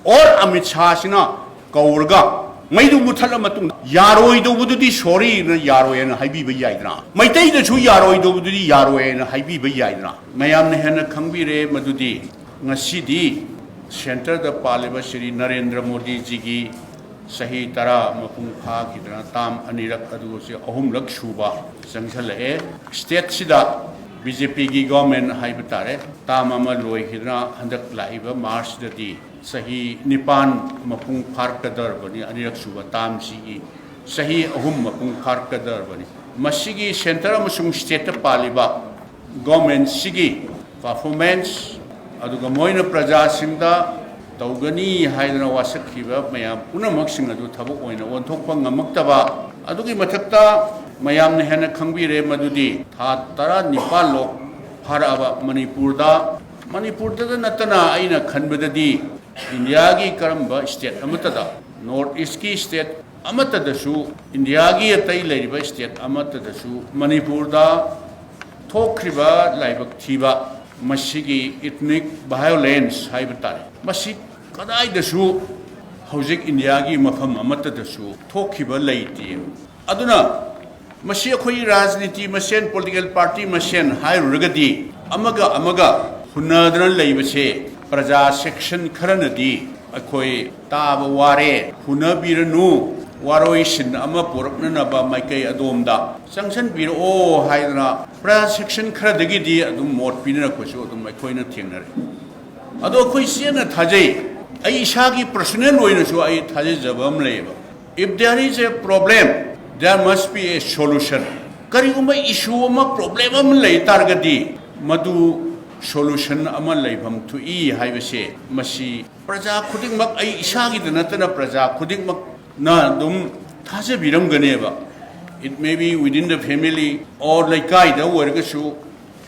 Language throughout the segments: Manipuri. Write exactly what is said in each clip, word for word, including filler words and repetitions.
ꯑꯣꯔ ꯑꯃꯤꯠ ꯁꯥꯍꯁꯤꯅ ꯀꯧꯔꯒ ꯃꯩꯗꯨ ꯃꯨꯊꯠꯂ ꯃꯇꯨꯡꯗ ꯌꯥꯔꯣꯏꯗꯧꯕꯗꯨꯗꯤ ꯁꯣꯔꯤꯅ ꯌꯥꯔꯣꯏꯅ ꯍꯥꯏꯕꯤꯕ ꯌꯥꯏꯗꯅ, ꯃꯩꯇꯩꯗꯁꯨ ꯌꯥꯔꯣꯏꯗꯧꯕꯗꯨꯗꯤ ꯌꯥꯔꯣꯏꯅ ꯍꯥꯏꯕꯤꯕ ꯌꯥꯏꯗꯅ꯫ ꯃꯌꯥꯝꯅ ꯍꯦꯟꯅ ꯈꯪꯕꯤꯔꯦ ꯃꯗꯨꯗꯤ ꯉꯁꯤꯗꯤ ꯁꯦꯟꯇꯔꯗ ꯄꯥꯜꯂꯤꯕ ꯁ꯭ꯔꯤ ꯅꯔꯦꯟꯗ꯭ꯔ ꯃꯣꯗꯤꯖꯤꯒꯤ ꯆꯍꯤ ꯇꯔꯥ ꯃꯄꯨꯡ ꯐꯥꯈꯤꯗꯅ, ꯇꯥꯝ ꯑꯅꯤꯔꯛ, ꯑꯗꯨꯒ ꯁꯤ ꯑꯍꯨꯝꯂꯛ ꯁꯨꯕ ꯆꯪꯁꯤꯜꯂꯛꯑꯦ꯫ ꯁ꯭ꯇꯦꯠꯁꯤꯗ ꯕꯤ ꯖꯦ ꯄꯤꯒꯤ ꯒꯣꯔꯃꯦꯟ ꯍꯥꯏꯕ ꯇꯥꯔꯦ, ꯇꯥꯝ ꯑꯃ ꯂꯣꯏꯈꯤꯗꯅ ꯍꯟꯗꯛ ꯂꯥꯛꯏꯕ ꯃꯥꯔꯆꯇꯗꯤ ꯆꯍꯤ ꯅꯤꯄꯥꯟ ꯃꯄꯨꯡ ꯐꯥꯔꯛꯀꯗꯧꯔꯕꯅꯤ꯫ ꯑꯅꯤꯔꯛ ꯁꯨꯕ ꯇꯥꯝꯁꯤꯒꯤ ꯆꯍꯤ ꯑꯍꯨꯝ ꯃꯄꯨꯡ ꯐꯥꯔꯛꯀꯗꯧꯔꯕꯅꯤ꯫ ꯃꯁꯤꯒꯤ ꯁꯦꯟꯇꯔ ꯑꯃꯁꯨꯡ ꯁ꯭ꯇꯦꯠꯇ ꯄꯥꯜꯂꯤꯕ ꯒꯣꯔꯃꯦꯟꯁꯤꯒꯤ ꯄꯔꯐꯣꯔꯃꯦꯟꯁ, ꯑꯗꯨꯒ ꯃꯣꯏꯅ ꯄ꯭ꯔꯖꯥꯁꯤꯡꯗ ꯇꯧꯒꯅꯤ ꯍꯥꯏꯗꯅ ꯋꯥꯁꯛꯈꯤꯕ ꯃꯌꯥꯝ ꯄꯨꯝꯅꯃꯛꯁꯤꯡ ꯑꯗꯨ ꯊꯕꯛ ꯑꯣꯏꯅ ꯑꯣꯟꯊꯣꯛꯄ ꯉꯝꯃꯛꯇꯕ, ꯑꯗꯨꯒꯤ ꯃꯊꯛꯇ ꯃꯌꯥꯝꯅ ꯍꯦꯟꯅ ꯈꯪꯕꯤꯔꯦ ꯃꯗꯨꯗꯤ ꯊꯥ ꯇꯔꯥꯅꯤꯄꯥꯜ ꯂꯣꯛ ꯐꯥꯔꯛꯑꯕ ꯃꯅꯤꯄꯨꯔꯗ, ꯃꯅꯤꯄꯨꯔꯗꯇ ꯅꯠꯇꯅ ꯑꯩꯅ ꯈꯟꯕꯗꯗꯤ ꯏꯟꯗꯤꯌꯥꯒꯤ ꯀꯔꯝꯕ ꯁ꯭ꯇꯦꯠ ꯑꯃꯠꯇꯗ, ꯅꯣꯔꯠ ꯏꯁꯀꯤ ꯁ꯭ꯇꯦꯠ ꯑꯃꯠꯇꯗꯁꯨ, ꯏꯟꯗꯤꯌꯥꯒꯤ ꯑꯇꯩ ꯂꯩꯔꯤꯕ ꯁ꯭ꯇꯦꯠ ꯑꯃꯠꯇꯗꯁꯨ ꯃꯅꯤꯄꯨꯔꯗ ꯊꯣꯛꯈ꯭ꯔꯤꯕ ꯂꯥꯏꯕꯛ ꯊꯤꯕ ꯃꯁꯤꯒꯤ ꯏꯊꯅꯤꯛ ꯚꯥꯏꯑꯣꯂꯦꯟꯁ ꯍꯥꯏꯕ ꯇꯥꯔꯦ, ꯃꯁꯤ ꯀꯗꯥꯏꯗꯁꯨ ꯍꯧꯖꯤꯛ ꯏꯟꯗꯤꯌꯥꯒꯤ ꯃꯐꯝ ꯑꯃꯠꯇꯗꯁꯨ ꯊꯣꯛꯈꯤꯕ ꯂꯩꯇꯦ꯫ ꯑꯗꯨꯅ ꯃꯁꯤ ꯑꯩꯈꯣꯏ ꯔꯥꯖꯅꯤꯇꯤ ꯃꯁꯦꯟ, ꯄꯣꯂꯤꯇꯤꯀꯦꯜ ꯄꯥꯔꯇꯤ ꯃꯁꯦꯟ ꯍꯥꯏꯔꯨꯔꯒꯗꯤ ꯑꯃꯒ ꯑꯃꯒ ꯍꯨꯟꯅꯗꯅ ꯂꯩꯕꯁꯦ ꯄ꯭ꯔꯖꯥ ꯁꯦꯛꯁꯟ ꯈꯔꯅꯗꯤ ꯑꯩꯈꯣꯏ ꯇꯥꯕ ꯋꯥꯔꯦ, ꯍꯨꯟꯅꯕꯤꯔꯅꯨ, ꯋꯥꯔꯣꯏꯁꯤꯟ ꯑꯃ ꯄꯨꯔꯛꯅꯅꯕ ꯃꯥꯏꯀꯩ ꯑꯗꯣꯝꯗ ꯆꯪꯁꯤꯟꯕꯤꯔꯛꯑꯣ ꯍꯥꯏꯗꯅ ꯄ꯭ꯔꯖꯥ ꯁꯦꯛꯁꯟ ꯈꯔꯗꯒꯤꯗꯤ ꯑꯗꯨꯝ ꯃꯣꯠ ꯄꯤꯅꯔꯛꯄꯁꯨ ꯑꯗꯨꯝ ꯑꯩꯈꯣꯏꯅ ꯊꯦꯡꯅꯔꯦ꯫ ꯑꯗꯣ ꯑꯩꯈꯣꯏ ꯆꯦꯠꯅ ꯊꯥꯖꯩ, ꯑꯩ ꯏꯁꯥꯒꯤ ꯄꯔꯁꯣꯅꯦꯜ ꯑꯣꯏꯅꯁꯨ ꯑꯩ ꯊꯥꯖꯖꯕ ꯑꯃ ꯂꯩꯌꯦꯕ, if there is a problem, there must be a solution. ꯀꯔꯤꯒꯨꯝꯕ ꯏꯁꯨ ꯑꯃ, ꯄ꯭ꯔꯣꯕ꯭ꯂꯦꯝ ꯑꯃ ꯂꯩ ꯇꯥꯔꯒꯗꯤ ꯃꯗꯨ ꯁꯣꯂꯨꯁꯟ ꯑꯃ ꯂꯩꯐꯝ ꯊꯣꯛꯏ ꯍꯥꯏꯕꯁꯦ ꯃꯁꯤ ꯄ꯭ꯔꯖꯥ ꯈꯨꯗꯤꯡꯃꯛ, ꯑꯩ ꯏꯁꯥꯒꯤꯗ ꯅꯠꯇꯅ ꯄ꯭ꯔꯖꯥ ꯈꯨꯗꯤꯡꯃꯛꯅ ꯑꯗꯨꯝ ꯊꯥꯖꯕꯤꯔꯝꯒꯅꯦꯕ꯫ It may be within the family or ꯂꯩꯀꯥꯏꯗ ꯑꯣꯏꯔꯒꯁꯨ,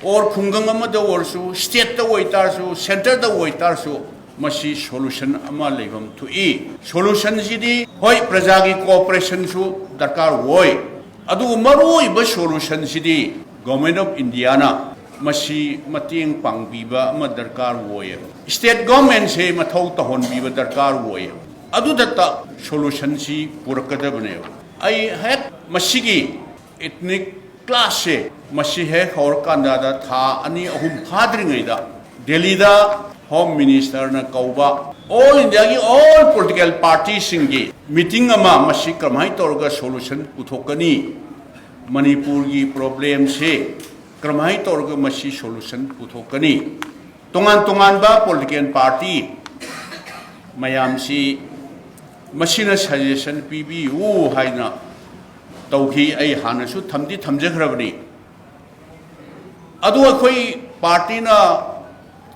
ꯑꯣꯔ ꯈꯨꯡꯒꯪ ꯑꯃꯗ ꯑꯣꯏꯔꯁꯨ, ꯁ꯭ꯇꯦꯠꯇ ꯑꯣꯏꯇꯥꯔꯁꯨ, ꯁꯦꯟꯇꯔꯗ ꯑꯣꯏꯇꯥꯔꯁꯨ, ꯃꯁꯤ ꯁꯣꯂꯨꯁꯟ ꯑꯃ ꯂꯩꯐꯝ ꯊꯣꯛꯏ꯫ ꯁꯣꯂꯨꯁꯟꯁꯤꯗꯤ ꯍꯣꯏ, ꯄ꯭ꯔꯖꯥꯒꯤ ꯀꯣꯑꯣꯄꯔꯦꯁꯟꯁꯨ ꯗꯔꯀꯥꯔ ꯑꯣꯏ, ꯑꯗꯨꯕꯨ ꯃꯔꯨꯑꯣꯏꯕ ꯁꯣꯂꯨꯁꯟꯁꯤꯗꯤ ꯒꯣꯔꯃꯦꯟ ꯑꯣꯐ ꯏꯟꯗꯤꯌꯥꯅ ꯃꯁꯤ ꯃꯇꯦꯡ ꯄꯥꯡꯕꯤꯕ ꯑꯃ ꯗꯔꯀꯥꯔ ꯑꯣꯏꯌꯦꯕ꯫ ꯁ꯭ꯇꯦꯠ ꯒꯣꯔꯃꯦꯟꯁꯦ ꯃꯊꯧ ꯇꯧꯍꯟꯕꯤꯕ ꯗꯔꯀꯥꯔ ꯑꯣꯏꯌꯦꯕ꯫ ꯑꯗꯨꯗꯇ ꯁꯣꯂꯨꯁꯟꯁꯤ ꯄꯨꯔꯛꯀꯗꯕꯅꯦꯕ꯫ ꯑꯩ ꯍꯦꯛ ꯃꯁꯤꯒꯤ ꯏꯊꯅꯤꯛ ꯀ꯭ꯂꯥꯁꯁꯦ, ꯃꯁꯤ ꯍꯦꯛ ꯍꯧꯔꯀꯥꯟꯗ ꯊꯥ ꯑꯅꯤ ꯑꯍꯨꯝ ꯐꯥꯗ꯭ꯔꯤꯉꯩꯗ ꯗꯦꯜꯂꯤꯗ ꯍꯣꯝ ꯃꯤꯅꯤꯁꯇꯔꯅ ꯀꯧꯕ ꯑꯣꯜ ꯏꯟꯗꯤꯌꯥꯒꯤ ꯑꯣꯜ ꯄꯣꯂꯤꯇꯤꯀꯦꯜ ꯄꯥꯔꯇꯤꯁꯤꯡꯒꯤ ꯃꯤꯇꯤꯡ ꯑꯃ, ꯃꯁꯤ ꯀꯔꯝꯍꯥꯏꯅ ꯇꯧꯔꯒ ꯁꯣꯂꯨꯁꯟ ꯄꯨꯊꯣꯛꯀꯅꯤ, ꯃꯅꯤꯄꯨꯔꯒꯤ ꯄ꯭ꯔꯣꯕ꯭ꯂꯦꯝꯁꯦ ꯀꯔꯝꯍꯥꯏꯅ ꯇꯧꯔꯒ ꯃꯁꯤ ꯁꯣꯂꯨꯁꯟ ꯄꯨꯊꯣꯛꯀꯅꯤ, ꯇꯣꯉꯥꯟ ꯇꯣꯉꯥꯟꯕ ꯄꯣꯂꯤꯇꯤꯀꯦꯜ ꯄꯥꯔꯇꯤ ꯃꯌꯥꯝꯁꯤ ꯃꯁꯤꯅ ꯁꯖꯦꯁꯟ ꯄꯤꯕꯤꯌꯨ ꯍꯥꯏꯅ ꯇꯧꯈꯤ꯫ ꯑꯩ ꯍꯥꯟꯅꯁꯨ ꯊꯝꯗꯤ ꯊꯝꯖꯈ꯭ꯔꯕꯅꯤ꯫ ꯑꯗꯨ ꯑꯩꯈꯣꯏ ꯄꯥꯔꯇꯤꯅ,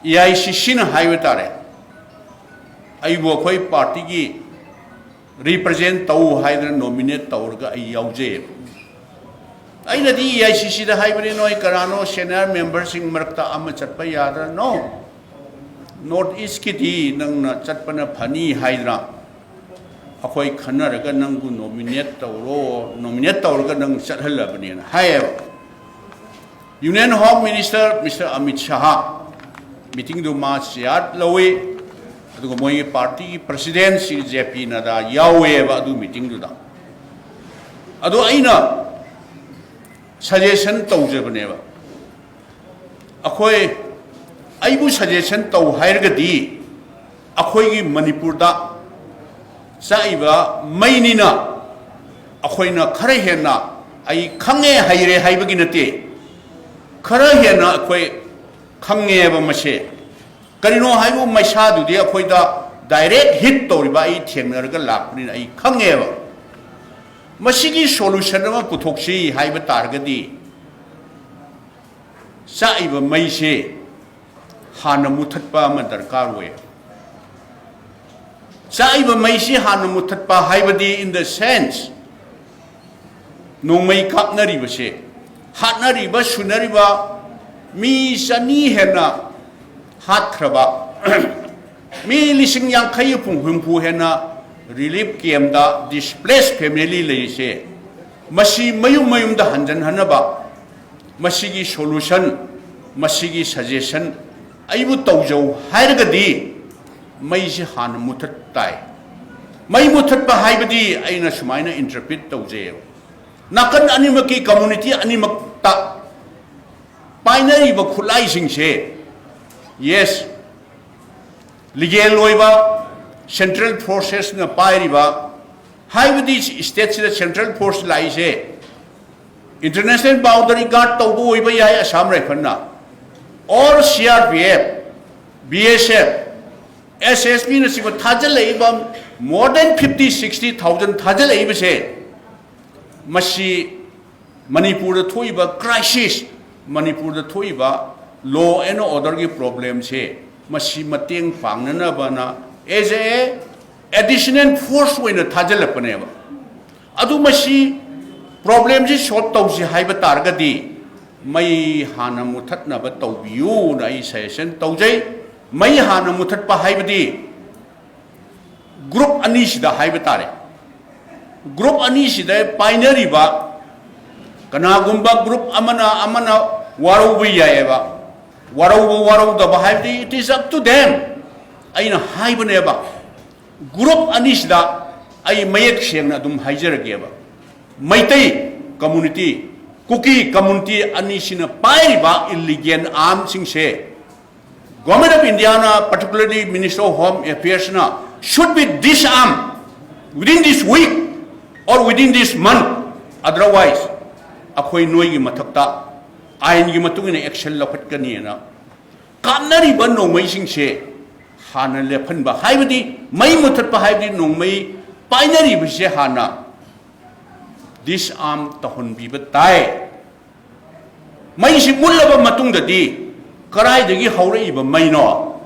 ꯑꯦ ꯑꯥꯏ ꯁꯤ ꯁꯤꯅ ꯍꯥꯏꯕ ꯇꯥꯔꯦ, ꯑꯩꯕꯨ ꯑꯩꯈꯣꯏ ꯄꯥꯔꯇꯤꯒꯤ ꯔꯤꯄ꯭ꯔꯖꯦꯟ ꯇꯧ ꯍꯥꯏꯗꯅ ꯅꯣꯃꯤꯅꯦꯠ ꯇꯧꯔꯒ ꯑꯩ ꯌꯥꯎꯖꯩꯌꯦꯕ꯫ ꯑꯩꯅꯗꯤ ꯑꯦ ꯑꯥꯏ ꯁꯤ ꯁꯤꯗ ꯍꯥꯏꯕꯅꯤ, ꯅꯣꯏ ꯀꯅꯥꯅꯣ ꯁꯦꯅꯤꯌꯔ ꯃꯦꯝꯕꯔꯁꯤꯡ ꯃꯔꯛꯇ ꯑꯃ ꯆꯠꯄ ꯌꯥꯗ꯭ꯔꯥ? ꯅꯣ, ꯅꯣꯔꯠ ꯏꯁꯀꯤꯗꯤ ꯅꯪꯅ ꯆꯠꯄꯅ ꯐꯅꯤ ꯍꯥꯏꯗꯅ ꯑꯩꯈꯣꯏ ꯈꯟꯅꯔꯒ ꯅꯪꯕꯨ ꯅꯣꯃꯤꯅꯦꯠ ꯇꯧꯔꯣ, ꯅꯣꯃꯤꯅꯦꯠ ꯇꯧꯔꯒ ꯅꯪ ꯆꯠꯍꯜꯂꯕꯅꯦꯅ ꯍꯥꯏꯌꯦꯕ꯫ Union home minister mister Amit Shah ꯃꯤꯇꯤꯡꯗꯨ ꯃꯥ ꯆꯤꯌꯥꯔ ꯂꯧꯏ꯫ ꯑꯗꯨꯒ ꯃꯣꯏꯒꯤ ꯄꯥꯔꯇꯤꯒꯤ president Shri J P Nadda ꯌꯥꯎꯋꯦꯕ ꯑꯗꯨ ꯃꯤꯇꯤꯡꯗꯨꯗ꯫ ꯑꯗꯣ ꯑꯩꯅ ꯁꯖꯦꯁꯟ ꯇꯧꯖꯕꯅꯦꯕ꯫ ꯑꯩꯈꯣꯏ, ꯑꯩꯕꯨ ꯁꯖꯦꯁꯟ ꯇꯧ ꯍꯥꯏꯔꯒꯗꯤ, ꯑꯩꯈꯣꯏꯒꯤ ꯃꯅꯤꯄꯨꯔꯗ ꯆꯥꯛꯏꯕ ꯃꯩꯅꯤꯅ ꯑꯩꯈꯣꯏꯅ ꯈꯔ ꯍꯦꯟꯅ, ꯑꯩ ꯈꯪꯉꯦ ꯍꯩꯔꯦ ꯍꯥꯏꯕꯒꯤ ꯅꯠꯇꯦ, ꯈꯔ ꯍꯦꯟꯅ ꯑꯩꯈꯣꯏ ꯈꯪꯉꯦꯕ ꯃꯁꯦ꯫ ꯀꯔꯤꯅꯣ ꯍꯥꯏꯕꯨ, ꯃꯩꯁꯥꯗꯨꯗꯤ ꯑꯩꯈꯣꯏꯗ ꯗꯥꯏꯔꯦꯛ ꯍꯤꯠ ꯇꯧꯔꯤꯕ ꯑꯩ ꯊꯦꯡꯅꯔꯒ ꯂꯥꯛꯄꯅꯤꯅ ꯑꯩ ꯈꯪꯉꯦꯕ꯫ ꯃꯁꯤꯒꯤ ꯁꯣꯂꯨꯁꯟ ꯑꯃ ꯄꯨꯊꯣꯛꯁꯤ ꯍꯥꯏꯕ ꯇꯥꯔꯒꯗꯤ, ꯆꯥꯛꯏꯕ ꯃꯩꯁꯦ ꯍꯥꯟꯅ ꯃꯨꯊꯠꯄ ꯑꯃ ꯗꯔꯀꯥꯔ ꯑꯣꯏ꯫ ꯆꯥꯛꯏꯕ ꯃꯩꯁꯤ ꯍꯥꯟꯅ ꯃꯨꯊꯠꯄ ꯍꯥꯏꯕꯗꯤ, in the sense, ꯅꯣꯡꯃꯩ ꯀꯥꯞꯅꯔꯤꯕꯁꯦ, ꯍꯥꯠꯅꯔꯤꯕ, ꯁꯨꯅꯔꯤꯕ ꯃꯤ ꯆꯅꯤ ꯍꯦꯟꯅ ꯍꯥꯠꯈ꯭ꯔꯕ, ꯃꯤ ꯂꯤꯁꯤꯡ ꯌꯥꯡꯈꯩ ꯍꯨꯝꯐꯨ ꯍꯦꯟꯅ ꯔꯤꯂꯤꯐ ꯀꯦꯝꯗ ꯗꯤꯁꯄ꯭ꯂꯦꯁ ꯐꯦꯃꯤꯂꯤ ꯂꯩꯔꯤꯁꯦ, ꯃꯁꯤ ꯃꯌꯨꯝ ꯃꯌꯨꯝꯗ ꯍꯟꯖꯟꯍꯟꯅꯕ ꯃꯁꯤꯒꯤ ꯁꯣꯂꯨꯁꯟ, ꯃꯁꯤꯒꯤ ꯁꯖꯦꯁꯟ ꯑꯩꯕꯨ ꯇꯧꯖꯧ ꯍꯥꯏꯔꯒꯗꯤ ꯃꯩꯁꯤ ꯍꯥꯟꯅ ꯃꯨꯊꯠ ꯇꯥꯏ꯫ ꯃꯩ ꯃꯨꯊꯠꯄ ꯍꯥꯏꯕꯗꯤ ꯑꯩꯅ ꯁꯨꯃꯥꯏꯅ interpret ꯇꯧꯖꯩꯌꯦꯕ, ꯅꯥꯀꯟ ꯑꯅꯤꯃꯛꯀꯤ community ꯑꯅꯤꯃꯛꯇ ꯄꯥꯏꯅꯔꯤꯕ ꯈꯨꯠꯂꯥꯏꯁꯤꯡꯁꯦ, yes, legal ꯑꯣꯏꯕ central forcesꯅ ꯄꯥꯏꯔꯤꯕ, ꯍꯥꯏꯕꯗꯤ stateꯁꯤꯗ central force ꯂꯥꯛꯏꯁꯦ international boundary guard ꯇꯧꯕ ꯑꯣꯏꯕ ꯌꯥꯏ Assam Rifleꯅ, or C R P F, B S F, S S Bꯅꯆꯤꯡꯕ ꯊꯥꯖꯤꯜꯂꯛꯏꯕ more than fifty, sixty thousand ꯊꯥꯖꯤꯜꯂꯛꯏꯕꯁꯦ, ꯃꯁꯤ ꯃꯅꯤꯄꯨꯔꯗ ꯊꯣꯛꯏꯕ crisis, ꯃꯅꯤꯄꯨꯔꯗ ꯊꯣꯛꯏꯕ law and orderꯒꯤ problemꯁꯦ, ꯃꯁꯤ ꯃꯇꯦꯡ ꯄꯥꯡꯅꯅꯕꯅ as a additional force ꯑꯣꯏꯅ ꯊꯥꯖꯤꯜꯂꯛꯄꯅꯦꯕ꯫ ꯑꯗꯨ ꯃꯁꯤ problemꯁꯤ solve ꯇꯧꯁꯤ ꯍꯥꯏꯕ ꯇꯥꯔꯒꯗꯤ ꯃꯩ ꯍꯥꯟꯅ ꯃꯨꯊꯠꯅꯕ ꯇꯧꯕꯤꯌꯨꯅ ꯑꯩ suggestion ꯇꯧꯖꯩ꯫ ꯃꯩ ꯍꯥꯟꯅ ꯃꯨꯊꯠꯄ ꯍꯥꯏꯕꯗꯤ group ꯑꯅꯤꯁꯤꯗ ꯍꯥꯏꯕ ꯇꯥꯔꯦ, group ꯑꯅꯤꯁꯤꯗ ꯄꯥꯏꯅꯔꯤꯕ ꯀꯅꯥꯒꯨꯝꯕ group ꯑꯃꯅ ꯑꯃꯅ ꯋꯥꯔꯧꯕ ꯌꯥꯏꯑꯕ꯫ ꯋꯥꯔꯧꯕ ꯋꯥꯔꯧꯗꯕ ꯍꯥꯏꯕꯗꯤ it is up to them꯫ ꯑꯩꯅ ꯍꯥꯏꯕꯅꯦꯕ, group ꯑꯅꯤꯁꯤꯗ ꯑꯩ ꯃꯌꯦꯛ ꯁꯦꯡꯅ ꯑꯗꯨꯝ ꯍꯥꯏꯖꯔꯒꯦꯕ, ꯃꯩꯇꯩ community, ꯀꯨꯀꯤ community ꯑꯅꯤꯁꯤꯅ ꯄꯥꯏꯔꯤꯕ illegal armꯁꯤꯡꯁꯦ Government of Indiaꯅ, particularly Minister of Home Affairsꯅ should be disarmed within this week or within this month, otherwise ꯑꯩꯈꯣꯏ ꯅꯣꯏꯒꯤ ꯃꯊꯛꯇ ꯑꯥꯏꯟꯒꯤ ꯃꯇꯨꯡ ꯏꯟꯅ action ꯂꯧꯈꯠꯀꯅꯤꯅ꯫ ꯀꯥꯞꯅꯔꯤꯕ ꯅꯣꯡꯃꯩꯁꯤꯡꯁꯦ ꯍꯥꯟꯅ ꯂꯦꯞꯍꯟꯕ ꯍꯥꯏꯕꯗꯤ, ꯃꯩ ꯃꯨꯊꯠꯄ ꯍꯥꯏꯕꯗꯤ ꯅꯣꯡꯃꯩ ꯄꯥꯏꯅꯔꯤꯕꯁꯦ ꯍꯥꯟꯅ disarm ꯇꯧꯍꯟꯕꯤꯕ ꯇꯥꯏ꯫ ꯃꯩꯁꯤ ꯃꯨꯠꯂꯕ ꯃꯇꯨꯡꯗꯗꯤ ꯀꯗꯥꯏꯗꯒꯤ ꯍꯧꯔꯛꯏꯕ ꯃꯩꯅꯣ,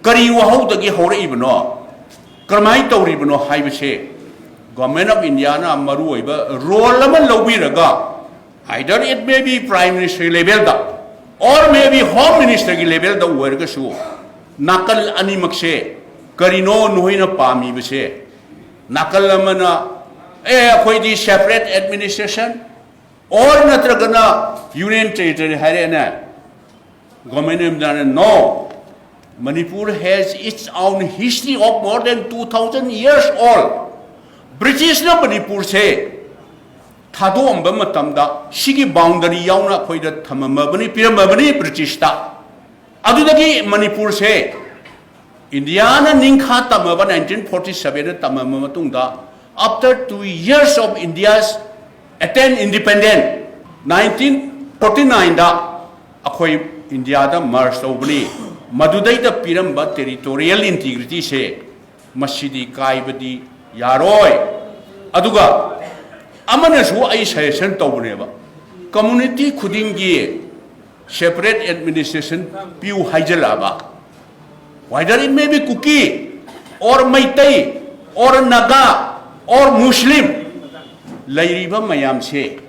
ꯀꯔꯤ ꯋꯥꯍꯧꯗꯒꯤ ꯍꯧꯔꯛꯏꯕꯅꯣ, ꯀꯔꯝꯍꯥꯏꯅ ꯇꯧꯔꯤꯕꯅꯣ ꯍꯥꯏꯕꯁꯦ Government of Indiaꯅ ꯃꯔꯨꯑꯣꯏꯕ role ꯑꯃ ꯂꯧꯕꯤꯔꯒ, either it may be Prime Minister levelꯗ or maybe Home Ministerꯒꯤ levelꯗ ꯑꯣꯏꯔꯒꯁꯨ, ꯅꯥꯀꯜ ꯑꯅꯤꯃꯛꯁꯦ ꯀꯔꯤꯅꯣ ꯅꯈꯣꯏꯅ ꯄꯥꯝꯃꯤꯕꯁꯦ? ꯅꯥꯀꯜ ꯑꯃꯅ, "ꯑꯦ, ꯑꯩꯈꯣꯏꯗꯤ separate administration or ꯅꯠꯇ꯭ꯔꯒꯅ Union Territory ꯍꯥꯏꯔꯛꯑꯦꯅꯦ, Government of India, no. Manipur has its own history of more than two thousand years old. ꯕ꯭ꯔꯤꯇꯤꯁꯅ ꯃꯅꯤꯄꯨꯔꯁꯦ ꯊꯥꯗꯣꯛꯑꯝꯕ ꯃꯇꯝꯗ ꯁꯤꯒꯤ ꯕꯥꯎꯟꯗꯔꯤ ꯌꯥꯎꯅ ꯑꯩꯈꯣꯏꯗ ꯊꯝꯃꯝꯃꯕꯅꯤ, ꯄꯤꯔꯝꯃꯕꯅꯤ ꯕ꯭ꯔꯤꯇꯤꯁꯇ꯫ ꯑꯗꯨꯗꯒꯤ ꯃꯅꯤꯄꯨꯔꯁꯦ ꯏꯟꯗꯤꯌꯥꯅ ꯅꯤꯡꯈꯥ ꯇꯝꯃꯕ, nineteen forty seven ꯇꯝꯃꯕ ꯃꯇꯨꯡꯗ, after two years of India's attempt independent, nineteen forty nine ꯑꯩꯈꯣꯏ ꯏꯟꯗꯤꯌꯥꯗ ꯃꯔꯖ ꯇꯧꯕꯅꯤ꯫ ꯃꯗꯨꯗꯩꯗ ꯄꯤꯔꯝꯕ territorial integrityꯁꯦ ꯃꯁꯤꯗꯤ ꯀꯥꯏꯕꯗꯤ ꯌꯥꯔꯣꯏ꯫ ꯑꯗꯨꯒ ꯑꯃꯅꯁꯨ ꯑꯩ suggestion ꯇꯧꯕꯅꯦꯕ, community ꯈꯨꯗꯤꯡꯒꯤ separate administration ꯄꯤꯌꯨ ꯍꯥꯏꯖꯜꯂꯛꯑꯕ, whether it may be Kuki or Meitei or Naga or Muslim, ꯂꯩꯔꯤꯕ ꯃꯌꯥꯝꯁꯦ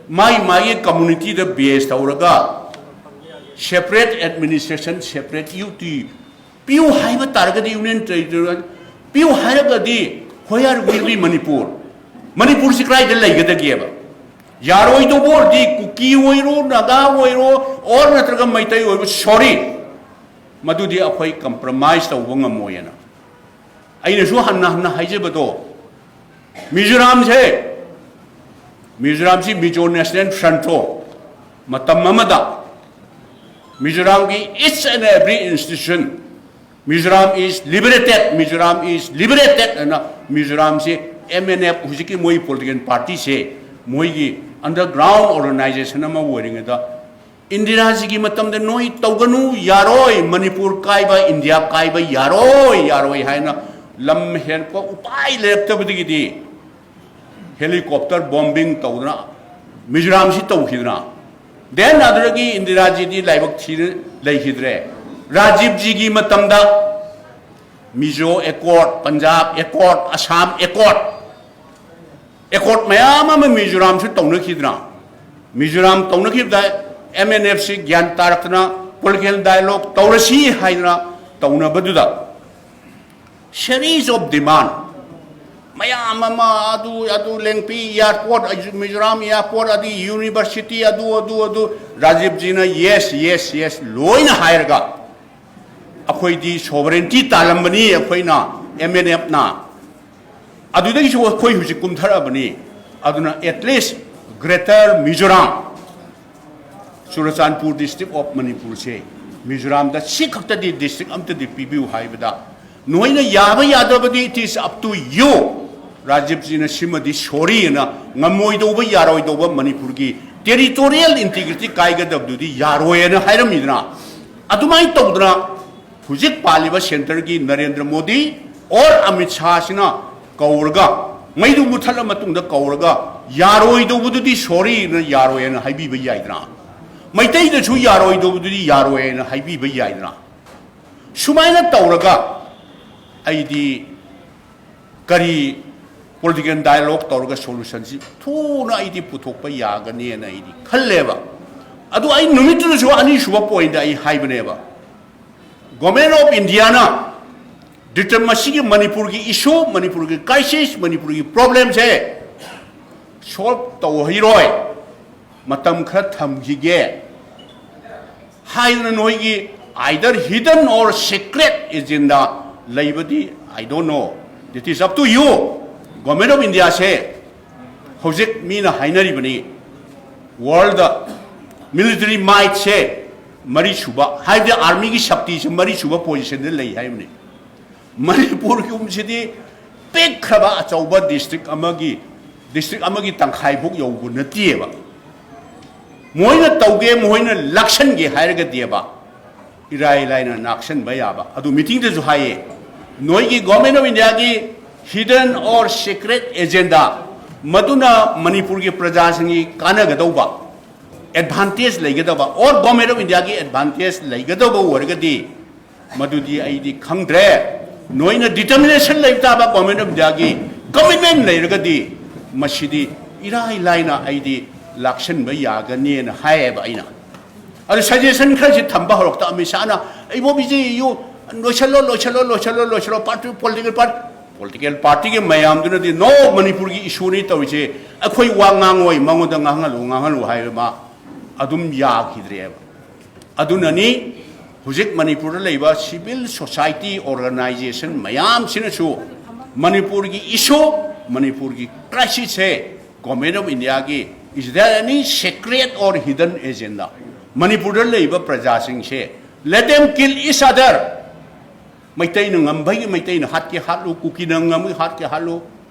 ꯃꯥꯒꯤ ꯃꯥꯒꯤ communityꯗ base ꯇꯧꯔꯒ separate administration, separate UT ꯄꯤꯌꯨ ꯍꯥꯏꯕ ꯇꯥꯔꯒꯗꯤ, Union Territory ꯄꯤꯌꯨ ꯍꯥꯏꯔꯒꯗꯤ, where will be Manipur? ꯃꯅꯤꯄꯨꯔꯁꯤ ꯀꯗꯥꯏꯗ ꯂꯩꯒꯗꯒꯦꯕ? ꯌꯥꯔꯣꯏꯗꯧꯕ ꯑꯣꯏꯔꯗꯤ ꯀꯨꯀꯤ ꯑꯣꯏꯔꯣ, ꯅꯥꯒꯥ ꯑꯣꯏꯔꯣ, or ꯅꯠꯇ꯭ꯔꯒ ꯃꯩꯇꯩ ꯑꯣꯏꯔꯣ, sorry, ꯃꯗꯨꯗꯤ ꯑꯩꯈꯣꯏ compromise ꯇꯧꯕ ꯉꯝꯃꯣꯏꯅ ꯑꯩꯅꯁꯨ ꯍꯟꯅ ꯍꯟꯅ ꯍꯥꯏꯖꯕꯗꯣ, ꯃꯤꯖꯣꯔꯥꯝꯁꯦ, ꯃꯤꯖꯣꯔꯥꯝꯁꯤ Mizo National Front ꯇꯣ ꯃꯇꯝ ꯑꯃꯗ ꯃꯤꯖꯣꯔꯥꯝꯒꯤ each and every institution, Mizoram is liberated, Mizoram is liberated ꯍꯥꯏꯅ ꯃꯤꯖꯣꯔꯥꯝꯁꯤ MNF, ꯍꯧꯖꯤꯛꯀꯤ ꯃꯣꯏ political partyꯁꯦ, ꯃꯣꯏꯒꯤ underground organization ꯑꯃ ꯑꯣꯏꯔꯤꯉꯩꯗ, ꯏꯟꯗꯤꯔꯥꯖꯤꯒꯤ ꯃꯇꯝꯗ ꯅꯣꯏ ꯇꯧꯒꯅꯨ, ꯌꯥꯔꯣꯏ, ꯃꯅꯤꯄꯨꯔ ꯀꯥꯏꯕ, ꯏꯟꯗꯤꯌꯥ ꯀꯥꯏꯕ ꯌꯥꯔꯣꯏ, ꯌꯥꯔꯣꯏ ꯍꯥꯏꯅ ꯂꯝ ꯍꯦꯟꯕ ꯎꯄꯥꯏ ꯂꯩꯔꯛꯇꯕꯗꯒꯤꯗꯤ helicopter bombing ꯇꯧꯗꯅ ꯃꯤꯖꯣꯔꯥꯝꯁꯤ ꯇꯧꯈꯤꯗꯅ, then ꯑꯗꯨꯗꯒꯤ ꯏꯟꯗꯤꯔꯥꯖꯤꯗꯤ ꯂꯥꯏꯕꯛ ꯊꯤꯅ ꯂꯩꯈꯤꯗ꯭ꯔꯦ꯫ ꯔꯥꯖꯤꯕꯖꯤꯒꯤ ꯃꯇꯝꯗ Mizo Accord, Punjab Accord, Assam Accord, accord ꯃꯌꯥꯝ ꯑꯃ ꯃꯤꯖꯣꯔꯥꯝꯁꯨ ꯇꯧꯅꯈꯤꯗꯅ, ꯃꯤꯖꯣꯔꯥꯝ ꯇꯧꯅꯈꯤꯕꯗ MNF ꯁꯤ ꯒ꯭ꯌꯥꯟ ꯇꯥꯔꯛꯇꯅ political dialogue ꯇꯧꯔꯁꯤ ꯍꯥꯏꯗꯅ ꯇꯧꯅꯕꯗꯨꯗ, series of demand, ꯃꯌꯥꯝ ꯑꯃ, ꯑꯗꯨ ꯑꯗꯨ ꯂꯦꯡꯄꯤ airport, ꯃꯤꯖꯣꯔꯥꯝ airport, ꯑꯗꯨ university, ꯑꯗꯨ ꯑꯗꯨ ꯑꯗꯨ ꯔꯥꯖꯤꯕꯖꯤꯅ yes, yes, yes ꯂꯣꯏꯅ ꯍꯥꯏꯔꯒ ꯑꯩꯈꯣꯏꯗꯤ sovereignty ꯇꯥꯜꯂꯝꯕꯅꯤ ꯑꯩꯈꯣꯏꯅ, M N F ꯅ꯫ ꯑꯗꯨꯗꯒꯤꯁꯨ ꯑꯩꯈꯣꯏ ꯍꯧꯖꯤꯛ ꯀꯨꯝꯊꯔꯛꯑꯕꯅꯤ꯫ ꯑꯗꯨꯅ at least Greater Mizoram, Churachandpur District of Manipur ꯁꯦ ꯃꯤꯖꯣꯔꯥꯝꯗ ꯁꯤ ꯈꯛꯇꯗꯤ district ꯑꯝꯇꯗꯤ ꯄꯤꯕꯤꯌꯨ ꯍꯥꯏꯕꯗ, ꯅꯣꯏꯅ ꯌꯥꯕ ꯌꯥꯗꯕꯗꯤ it is up to you꯫ ꯔꯥꯖꯤꯕꯖꯤꯅ ꯁꯤꯃꯗꯤ sorry ꯅ, ꯉꯝꯃꯣꯏꯗꯧꯕ, ꯌꯥꯔꯣꯏꯗꯧꯕ, ꯃꯅꯤꯄꯨꯔꯒꯤ territorial integrity ꯀꯥꯏꯒꯗꯕꯗꯨꯗꯤ ꯌꯥꯔꯣꯏꯅ ꯍꯥꯏꯔꯝꯃꯤꯗꯅ꯫ ꯑꯗꯨꯃꯥꯏꯅ ꯇꯧꯗꯅ ꯍꯧꯖꯤꯛ ꯄꯥꯜꯂꯤꯕ centre ꯒꯤ ꯅꯔꯦꯟꯗ꯭ꯔ ꯃꯣꯗꯤ or ꯑꯃꯤꯠ ꯁꯥꯍꯁꯤꯅ ꯀꯧꯔꯒ, ꯃꯩꯗꯨ ꯃꯨꯊꯠꯂ ꯃꯇꯨꯡꯗ ꯀꯧꯔꯒ, ꯌꯥꯔꯣꯏꯗꯧꯕꯗꯨꯗꯤ sorry ꯅ ꯌꯥꯔꯣꯏꯅ ꯍꯥꯏꯕꯤꯕ ꯌꯥꯏꯗꯅ, ꯃꯩꯇꯩꯗꯁꯨ ꯌꯥꯔꯣꯏꯗꯧꯕꯗꯨꯗꯤ ꯌꯥꯔꯣꯏꯅ ꯍꯥꯏꯕꯤꯕ ꯌꯥꯏꯗꯅ꯫ ꯁꯨꯃꯥꯏꯅ ꯇꯧꯔꯒ ꯑꯩꯗꯤ ꯀꯔꯤ political dialogue ꯇꯧꯔꯒ solution ꯁꯤ ꯊꯨꯅ ꯑꯩꯗꯤ ꯄꯨꯊꯣꯛꯄ ꯌꯥꯒꯅꯤꯅ ꯑꯩꯗꯤ ꯈꯜꯂꯦꯕ꯫ ꯑꯗꯨ ꯑꯩ ꯅꯨꯃꯤꯠꯇꯨꯗꯁꯨ ꯑꯅꯤꯁꯨꯕ point ꯑꯩ ꯍꯥꯏꯕꯅꯦꯕ, Government of India ꯅ determine ꯃꯁꯤꯒꯤ ꯃꯅꯤꯄꯨꯔꯒꯤ issue, ꯃꯅꯤꯄꯨꯔꯒꯤ crisis, ꯃꯅꯤꯄꯨꯔꯒꯤ problem ꯁꯦ solve ꯇꯧꯍꯩꯔꯣꯏ, ꯃꯇꯝ ꯈꯔ ꯊꯝꯈꯤꯒꯦ ꯍꯥꯏꯗꯅ ꯅꯣꯏꯒꯤ either hidden or secret agenda ꯂꯩꯕꯗꯤ, I don't know, it is up to you꯫ Government of India ꯁꯦ ꯍꯧꯖꯤꯛ ꯃꯤꯅ ꯍꯥꯏꯅꯔꯤꯕꯅꯤ, world military might ꯁꯦ ꯃꯔꯤꯁꯨꯕ, ꯍꯥꯏꯕꯗꯤ army ꯒꯤ ꯁꯛꯇꯤꯁꯦ ꯃꯔꯤꯁꯨꯕ position ꯗ ꯂꯩ ꯍꯥꯏꯕꯅꯤ꯫ ꯃꯅꯤꯄꯨꯔꯒꯨꯝꯕꯁꯤꯗꯤ ꯄꯤꯛꯈ꯭ꯔꯕ ꯑꯆꯧꯕ district ꯑꯃꯒꯤ, district ꯑꯃꯒꯤ ꯇꯪꯈꯥꯏꯐꯥꯎ ꯌꯧꯕ ꯅꯠꯇꯦꯕ꯫ ꯃꯣꯏꯅ ꯇꯧꯒꯦ, ꯃꯣꯏꯅ ꯂꯥꯛꯁꯟꯒꯦ ꯍꯥꯏꯔꯒꯗꯤꯕ, ꯏꯔꯥꯏ ꯂꯥꯏꯅ ꯂꯥꯛꯁꯟꯕ ꯌꯥꯕ꯫ ꯑꯗꯨ meeting ꯗꯁꯨ ꯍꯥꯏꯌꯦ, ꯅꯣꯏꯒꯤ Government of India ꯒꯤ hidden or secret agenda, ꯃꯗꯨꯅ ꯃꯅꯤꯄꯨꯔꯒꯤ ꯄ꯭ꯔꯖꯥꯁꯤꯡꯒꯤ ꯀꯥꯟꯅꯒꯗꯧꯕ, advantage ꯂꯩꯒꯗꯕ, or Government of India ꯒꯤ advantage ꯂꯩꯒꯗꯧꯕ ꯑꯣꯏꯔꯒꯗꯤ, ꯃꯗꯨꯗꯤ ꯑꯩꯗꯤ ꯈꯪꯗ꯭ꯔꯦ꯫ ꯅꯣꯏꯅ determination ꯂꯩꯕ ꯇꯥꯕ, Government of India ꯒꯤ commitment ꯂꯩꯔꯒꯗꯤ, ꯃꯁꯤꯗꯤ ꯏꯔꯥꯏ ꯂꯥꯏꯅ ꯑꯩꯗꯤ ꯂꯥꯛꯁꯟꯕ ꯌꯥꯒꯅꯤꯅ ꯍꯥꯏꯌꯦꯕ ꯑꯩꯅ꯫ ꯑꯗꯨ suggestion ꯈꯔꯁꯤ ꯊꯝꯕ ꯍꯧꯔꯛꯇ ꯑꯃꯤꯠ ꯁꯥꯍꯅ, "ꯏꯕꯣ busy, you ꯂꯣꯏꯁꯜꯂꯣ, ꯂꯣꯏꯁꯜꯂꯣ, ꯂꯣꯏꯁꯜꯂꯣ, ꯂꯣꯏꯁꯜꯂꯣ, party, political party, political ꯄꯥꯔꯇꯤꯒꯤ ꯃꯌꯥꯝꯗꯨꯅꯗꯤ "No, ꯃꯅꯤꯄꯨꯔꯒꯤ ꯏꯁꯨꯅꯤ ꯇꯧꯔꯤꯁꯦ, ꯑꯩꯈꯣꯏ ꯋꯥ ꯉꯥꯡꯉꯣꯏ, ꯃꯉꯣꯟꯗ ꯉꯥꯡꯍꯜꯂꯨ, ꯉꯥꯡꯍꯜꯂꯨ" ꯍꯥꯏꯕ ꯃꯥ ꯑꯗꯨꯝ ꯌꯥꯈꯤꯗ꯭ꯔꯦꯕ꯫ ꯑꯗꯨꯅꯅꯤ ꯍꯧꯖꯤꯛ ꯃꯅꯤꯄꯨꯔꯗ ꯂꯩꯕ civil society organization ꯃꯌꯥꯝꯁꯤꯅꯁꯨ ꯃꯅꯤꯄꯨꯔꯒꯤ ꯏꯁꯨ, ꯃꯅꯤꯄꯨꯔꯒꯤ crisis say Government of India ꯒꯤ, "Is there any secret or hidden agenda?" ꯃꯅꯤꯄꯨꯔꯗ ꯂꯩꯕ ꯄ꯭ꯔꯖꯥꯁꯤꯡꯁꯦ, "Let them kill each other." ꯃꯩꯇꯩꯅ ꯉꯝꯕꯒꯤ ꯃꯩꯇꯩꯅ ꯍꯥꯠꯀꯦ ꯍꯥꯠꯂꯨ, ꯀꯨꯀꯤꯅ ꯉꯝꯕꯒꯤ ꯍꯥꯠꯀꯦ ꯍꯥꯠꯂꯨ,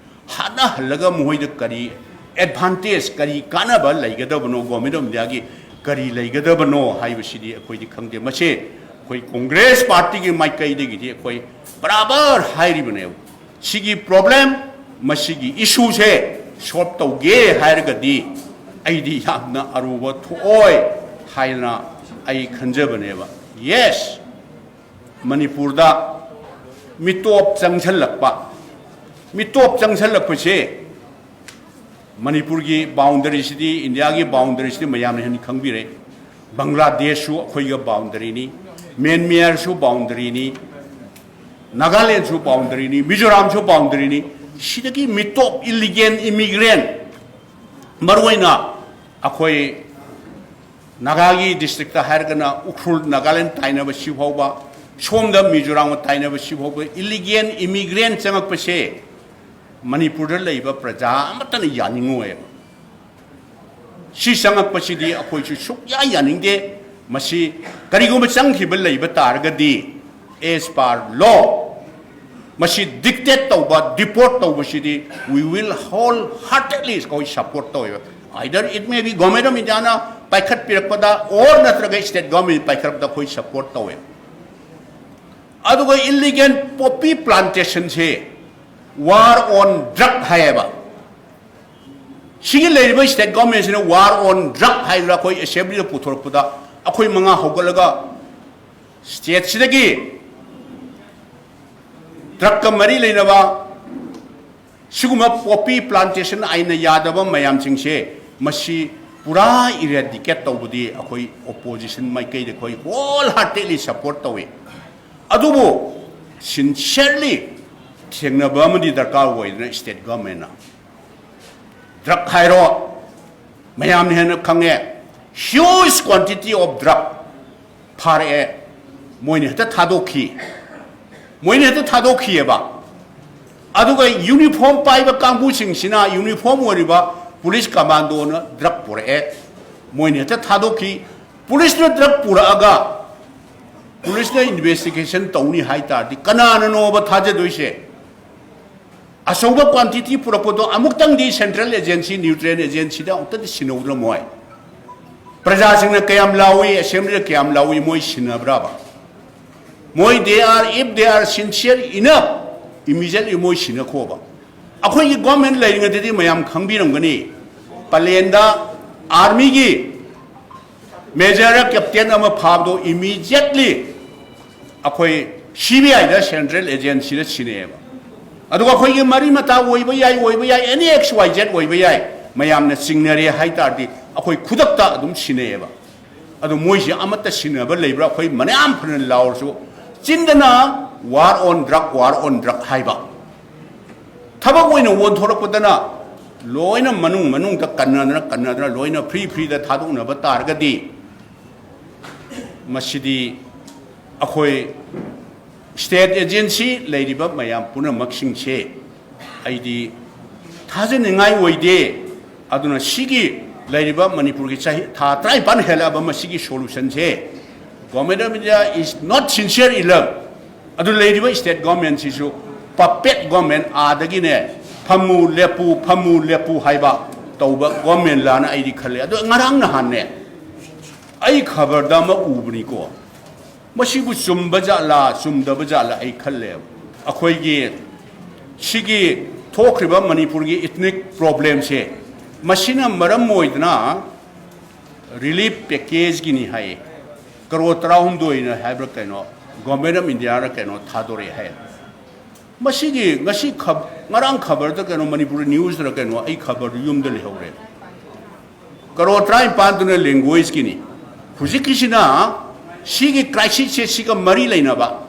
ꯍꯥꯠꯅꯍꯜꯂꯒ ꯃꯈꯣꯏꯗ ꯀꯔꯤ advantage, ꯀꯔꯤ ꯀꯥꯟꯅꯕ ꯂꯩꯒꯗꯕꯅꯣ, Government of India ꯒꯤ ꯀꯔꯤ ꯂꯩꯒꯗꯕꯅꯣ ꯍꯥꯏꯕꯁꯤꯗꯤ ꯑꯩꯈꯣꯏꯗꯤ ꯈꯪꯗꯦ꯫ ꯃꯁꯤ ꯑꯩꯈꯣꯏ ꯀꯣꯡꯒ꯭ꯔꯦꯁ ꯄꯥꯔꯇꯤꯒꯤ ꯃꯥꯏꯀꯩꯗꯒꯤꯗꯤ ꯑꯩꯈꯣꯏ ꯕꯔꯥꯕꯔ ꯍꯥꯏꯔꯤꯕꯅꯦꯕ꯫ ꯁꯤꯒꯤ problem, ꯃꯁꯤꯒꯤ issue ꯁꯦ solve ꯇꯧꯒꯦ ꯍꯥꯏꯔꯒꯗꯤ ꯑꯩꯗꯤ ꯌꯥꯝꯅ ꯑꯔꯨꯕ ꯊꯣꯛꯑꯣꯏ ꯍꯥꯏꯅ ꯑꯩ ꯈꯟꯖꯕꯅꯦꯕ꯫ Yes, ꯃꯅꯤꯄꯨꯔꯗ ꯃꯤꯇꯣꯞ ꯆꯪꯁꯜꯂꯛꯄ, ꯃꯤꯇꯣꯞ ꯆꯪꯁꯜꯂꯛꯄꯁꯦ, ꯃꯅꯤꯄꯨꯔꯒꯤ boundary ꯁꯤꯗꯤ, India ꯒꯤ boundary ꯁꯤꯗꯤ ꯃꯌꯥꯝꯅ ꯍꯦꯟꯅ ꯈꯪꯕꯤꯔꯦ꯫ ꯕꯪꯒ꯭ꯂꯥꯗꯦꯁꯁꯨ ꯑꯩꯈꯣꯏꯒ boundary ꯅꯤ, ꯃ꯭ꯌꯥꯟꯃꯥꯔꯁꯨ boundary ꯅꯤ, ꯅꯥꯒꯥꯂꯦꯟꯁꯨ boundary ꯅꯤ, ꯃꯤꯖꯣꯔꯥꯝꯁꯨ boundary ꯅꯤ꯫ ꯁꯤꯗꯒꯤ ꯃꯤꯇꯣꯞ, illegal immigrant, ꯃꯔꯨꯑꯣꯏꯅ ꯑꯩꯈꯣꯏ ꯅꯥꯒꯥꯒꯤ district ꯇ ꯍꯥꯏꯔꯒꯅ ꯎꯈ꯭ꯔꯨꯜ, ꯅꯥꯒꯥꯂꯦꯟ ꯇꯥꯏꯅꯕ ꯁꯤ ꯐꯥꯎꯕ, ꯁꯣꯝꯗ ꯃꯤꯖꯣꯔꯥꯝꯒ ꯇꯥꯏꯅꯕ ꯁꯤ ꯐꯥꯎꯕ illegal immigrant ꯆꯪꯉꯛꯄꯁꯦ ꯃꯅꯤꯄꯨꯔꯗ ꯂꯩꯕ ꯄ꯭ꯔꯖꯥ ꯑꯃꯠꯇꯅ ꯌꯥꯅꯤꯡꯉꯣꯏꯕ꯫ ꯁꯤ ꯆꯪꯉꯛꯄꯁꯤꯗꯤ ꯑꯩꯈꯣꯏꯁꯨ ꯁꯨꯛꯌꯥ ꯌꯥꯅꯤꯡꯗꯦ꯫ ꯃꯁꯤ ꯀꯔꯤꯒꯨꯝꯕ ꯆꯪꯈꯤꯕ ꯂꯩꯕ ꯇꯥꯔꯒꯗꯤ, as per law, ꯃꯁꯤ dictate ꯇꯧꯕ, deport ꯇꯧꯕꯁꯤꯗꯤ we will wholeheartedly ꯑꯩꯈꯣꯏ support ꯇꯧꯋꯦꯕ꯫ Either it may be Government of India ꯅ ꯄꯥꯏꯈꯠꯄꯤꯔꯛꯄꯗ or ꯅꯠꯇ꯭ꯔꯒ state government ꯄꯥꯏꯈꯠꯂꯛꯄꯗ ꯑꯩꯈꯣꯏ support ꯇꯧꯋꯦ꯫ ꯑꯗꯨꯒ illegal poppy plantation say war on drug ꯍꯥꯏꯌꯦꯕ꯫ ꯁꯤꯒꯤ ꯂꯩꯔꯤꯕ state government ꯁꯤꯅ war on drug ꯍꯥꯏꯗꯅ ꯑꯩꯈꯣꯏ assembly ꯗ ꯄꯨꯊꯣꯔꯛꯄꯗ ꯑꯩꯈꯣꯏ ꯃꯉꯥ ꯍꯧꯒꯠꯂꯒ state ꯁꯤꯗꯒꯤ drug ꯀ ꯃꯔꯤ ꯂꯩꯅꯕ ꯁꯤꯒꯨꯝꯕ poppy plantation ꯑꯥꯏꯟꯅ ꯌꯥꯗꯕ ꯃꯌꯥꯝꯁꯤꯡꯁꯦ ꯃꯁꯤ ꯄꯨꯔꯥ eradicate ꯇꯧꯕꯗꯤ ꯑꯩꯈꯣꯏ opposition ꯃꯥꯏꯀꯩꯗ ꯑꯩꯈꯣꯏ wholeheartedly support ꯇꯧꯏ꯫ ꯑꯗꯨꯕꯨ sincerely ꯊꯦꯡꯅꯕ ꯑꯃꯗꯤ ꯗꯔꯀꯥꯔ ꯑꯣꯏꯗꯅ state government ꯅ drug ꯍꯥꯏꯔꯣ, ꯃꯌꯥꯝꯅ ꯍꯦꯟꯅ ꯈꯪꯉꯦ, huge quantity of drug ꯐꯥꯔꯛꯑꯦ, ꯃꯣꯏꯅ ꯍꯦꯛꯇ ꯊꯥꯗꯣꯛꯈꯤ, ꯃꯣꯏꯅ ꯍꯦꯛꯇ ꯊꯥꯗꯣꯛꯈꯤꯑꯕ꯫ ꯑꯗꯨꯒ uniform ꯄꯥꯏꯕ ꯀꯥꯡꯕꯨꯁꯤꯡꯁꯤꯅ, uniform ꯑꯣꯏꯔꯤꯕ police commando ꯅ drug ꯄꯨꯔꯛꯑꯦ, ꯃꯣꯏꯅ ꯍꯦꯛꯇ ꯊꯥꯗꯣꯛꯈꯤ꯫ Police ꯅ drug ꯄꯨꯔꯛꯑꯒ police ꯅ investigation ꯇꯧꯅꯤ ꯍꯥꯏ ꯇꯥꯔꯗꯤ ꯀꯅꯥꯅꯅꯣꯕ ꯊꯥꯖꯗꯣꯏꯁꯦ? ꯑꯆꯧꯕ quantity ꯄꯨꯔꯛꯄꯗꯣ ꯑꯃꯨꯛꯇꯪꯗꯤ central agency, neutral agency ꯗ ꯑꯃꯨꯛꯇꯗꯤ ꯁꯤꯟꯅꯧꯗ꯭ꯔꯃꯣꯏ? ꯄ꯭ꯔꯖꯥꯁꯤꯡꯅ ꯀꯌꯥꯝ ꯂꯥꯎꯏ, assembly ꯗ ꯀꯌꯥꯝ ꯂꯥꯎꯏ, ꯃꯣꯏ ꯁꯤꯟꯅꯕ꯭ꯔꯕ? ꯃꯣꯏ, they are, if they are sincere enough, immediately ꯃꯣꯏ ꯁꯤꯟꯅꯈꯣꯕ꯫ ꯑꯩꯈꯣꯏꯒꯤ government ꯂꯩꯔꯤꯉꯩꯗꯗꯤ ꯃꯌꯥꯝ ꯈꯪꯕꯤꯔꯝꯒꯅꯤ, ꯄꯂꯦꯟꯗ army ꯒꯤ major ꯔ captain ꯑꯃ ꯐꯥꯕꯗꯣ immediately ꯑꯩꯈꯣꯏ C B I the, central agency ꯗ ꯁꯤꯟꯅꯩꯌꯦꯕ꯫ ꯑꯗꯨꯒ ꯑꯩꯈꯣꯏꯒꯤ ꯃꯔꯤ ꯃꯇꯥ ꯑꯣꯏꯕ ꯌꯥꯏ, ꯑꯣꯏꯕ ꯌꯥꯏ, any X Y Z ꯑꯣꯏꯕ ꯌꯥꯏ, ꯃꯌꯥꯝꯅ ꯆꯤꯡꯅꯔꯦ ꯍꯥꯏ ꯇꯥꯔꯗꯤ ꯑꯩꯈꯣꯏ ꯈꯨꯗꯛꯇ ꯑꯗꯨꯝ ꯁꯤꯟꯅꯩꯌꯦꯕ꯫ ꯑꯗꯣ ꯃꯣꯏꯁꯦ ꯑꯃꯠꯇ ꯁꯤꯟꯅꯕ ꯂꯩꯕ꯭ꯔꯥ? ꯑꯩꯈꯣꯏ ꯃꯌꯥꯝ ꯐꯅ ꯂꯥꯎꯔꯁꯨ, ꯆꯤꯟꯗꯅ war on drug, war on drug ꯍꯥꯏꯕ, ꯊꯕꯛ ꯑꯣꯏꯅ ꯑꯣꯟꯊꯣꯔꯛꯄꯗꯅ ꯂꯣꯏꯅ ꯃꯅꯨꯡ ꯃꯅꯨꯡꯗ ꯀꯟꯅꯗꯅ, ꯀꯟꯅꯗꯅ ꯂꯣꯏꯅ free free ꯗ ꯊꯥꯗꯣꯛꯅꯕ ꯇꯥꯔꯒꯗꯤ, ꯃꯁꯤꯗꯤ ꯑꯩꯈꯣꯏ state agency ꯂꯩꯔꯤꯕ ꯃꯌꯥꯝ ꯄꯨꯝꯅꯃꯛꯁꯤꯡꯁꯦ ꯑꯩꯗꯤ ꯊꯥꯖꯅꯤꯡꯉꯥꯏ ꯑꯣꯏꯗꯦ꯫ ꯑꯗꯨꯅ ꯁꯤꯒꯤ ꯂꯩꯔꯤꯕ ꯃꯅꯤꯄꯨꯔꯒꯤ ꯆꯍꯤ, ꯊꯥ ꯇꯔꯥꯅꯤꯄꯥꯟ ꯍꯦꯜꯂꯛꯑꯕ ꯃꯁꯤꯒꯤ solution say Government of India is not sincere enough꯫ ꯑꯗꯨ ꯂꯩꯔꯤꯕ state government ꯁꯤꯁꯨ puppet government, ꯑꯥꯗꯒꯤꯅꯦ ꯐꯝꯃꯨ ꯂꯦꯞꯄꯨ, ꯐꯝꯃꯨ ꯂꯦꯞꯄꯨ ꯍꯥꯏꯕ ꯇꯧꯕ government ꯂꯥꯅ ꯑꯩꯗꯤ ꯈꯜꯂꯦ꯫ ꯑꯗꯣ ꯉꯔꯥꯡ ꯅꯍꯥꯟꯅꯦ ꯑꯩ ꯈꯕꯔꯗ ꯑꯃ ꯎꯕꯅꯤꯀꯣ, ꯃꯁꯤꯕꯨ ꯆꯨꯝꯕ ꯖꯥꯠꯂꯥ, ꯆꯨꯝꯗꯕ ꯖꯥꯠꯂꯥ ꯑꯩ ꯈꯜꯂꯦꯕ꯫ ꯑꯩꯈꯣꯏꯒꯤ ꯁꯤꯒꯤ ꯊꯣꯛꯈ꯭ꯔꯤꯕ ꯃꯅꯤꯄꯨꯔꯒꯤ ethnic problem ꯁꯦ, ꯃꯁꯤꯅ ꯃꯔꯝ ꯑꯣꯏꯗꯅ relief package ꯀꯤꯅꯤ ꯍꯥꯏꯌꯦ, ꯀꯔꯣꯔ ꯇꯔꯥꯍꯨꯝꯗꯣꯏꯅ ꯍꯥꯏꯕ꯭ꯔꯥ ꯀꯩꯅꯣ, Government of India ꯔ ꯀꯩꯅꯣ ꯊꯥꯗꯣꯔꯛꯑꯦ ꯍꯥꯏꯌꯦ꯫ ꯃꯁꯤꯒꯤ ꯉꯁꯤ ꯈꯕ-, ꯉꯔꯥꯡ ꯈꯕꯔꯗ ꯀꯩꯅꯣ, ꯃꯅꯤꯄꯨꯔꯤ news ꯔ ꯀꯩꯅꯣ, ꯑꯩ ꯈꯕꯔꯗꯨ ꯌꯨꯝꯗ ꯂꯩꯍꯧꯔꯦ꯫ ꯀꯔꯣꯔ ꯇꯔꯥꯅꯤꯄꯥꯟꯗꯨꯅ language ꯀꯤꯅꯤ꯫ ꯍꯧꯖꯤꯛꯀꯤꯁꯤꯅ ꯁꯤꯒꯤ crisis ꯁꯦ ꯁꯤꯒ ꯃꯔꯤ ꯂꯩꯅꯕ꯫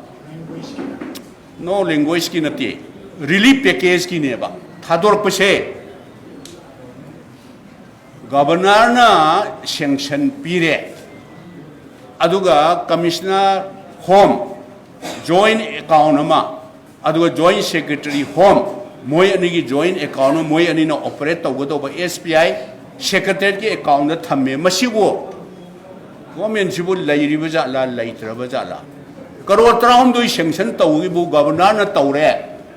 No, language ꯀꯤ ꯅꯠꯇꯦ꯫ ꯔꯤꯂꯤꯐ ꯄꯦꯀꯦꯖꯀꯤꯅꯦꯕ ꯊꯥꯗꯣꯔꯛꯄꯁꯦ꯫ ꯒꯕꯔꯅꯔꯅ ꯁꯦꯡꯁꯟ ꯄꯤꯔꯦ, ꯑꯗꯨꯒ ꯀꯃꯤꯁꯅꯔ ꯍꯣꯝ ꯖꯣꯏꯟ ꯑꯦꯀꯥꯎꯟ ꯑꯃ, ꯑꯗꯨꯒ ꯖꯣꯏꯟ ꯁꯦꯀ꯭ꯔꯦꯇꯔꯤ ꯍꯣꯝ, ꯃꯣꯏ ꯑꯅꯤꯒꯤ ꯖꯣꯏꯟ ꯑꯦꯀꯥꯎꯟ ꯑꯃ, ꯃꯣꯏ ꯑꯅꯤꯅ ꯑꯣꯄꯔꯦꯠ ꯇꯧꯒꯗꯧꯕ ꯑꯦꯁ ꯕꯤ ꯑꯥꯏ ꯁꯦꯀ꯭ꯔꯦꯇꯔꯤꯌꯦꯠꯀꯤ ꯑꯦꯀꯥꯎꯟꯗ ꯊꯝꯃꯦ꯫ ꯃꯁꯤꯕꯨ ꯒꯣꯔꯃꯦꯟꯁꯤꯕꯨ ꯂꯩꯔꯤꯕ ꯖꯥꯠꯂꯥ, ꯂꯩꯇ꯭ꯔꯕ ꯖꯥꯠꯂꯥ? ꯀꯔꯣꯔ ꯇꯔꯥꯍꯨꯝꯗꯣꯏ ꯁꯦꯡꯁꯟ ꯇꯧꯕꯒꯤꯕꯨ ꯒꯕꯔꯅꯔꯅ ꯇꯧꯔꯦ,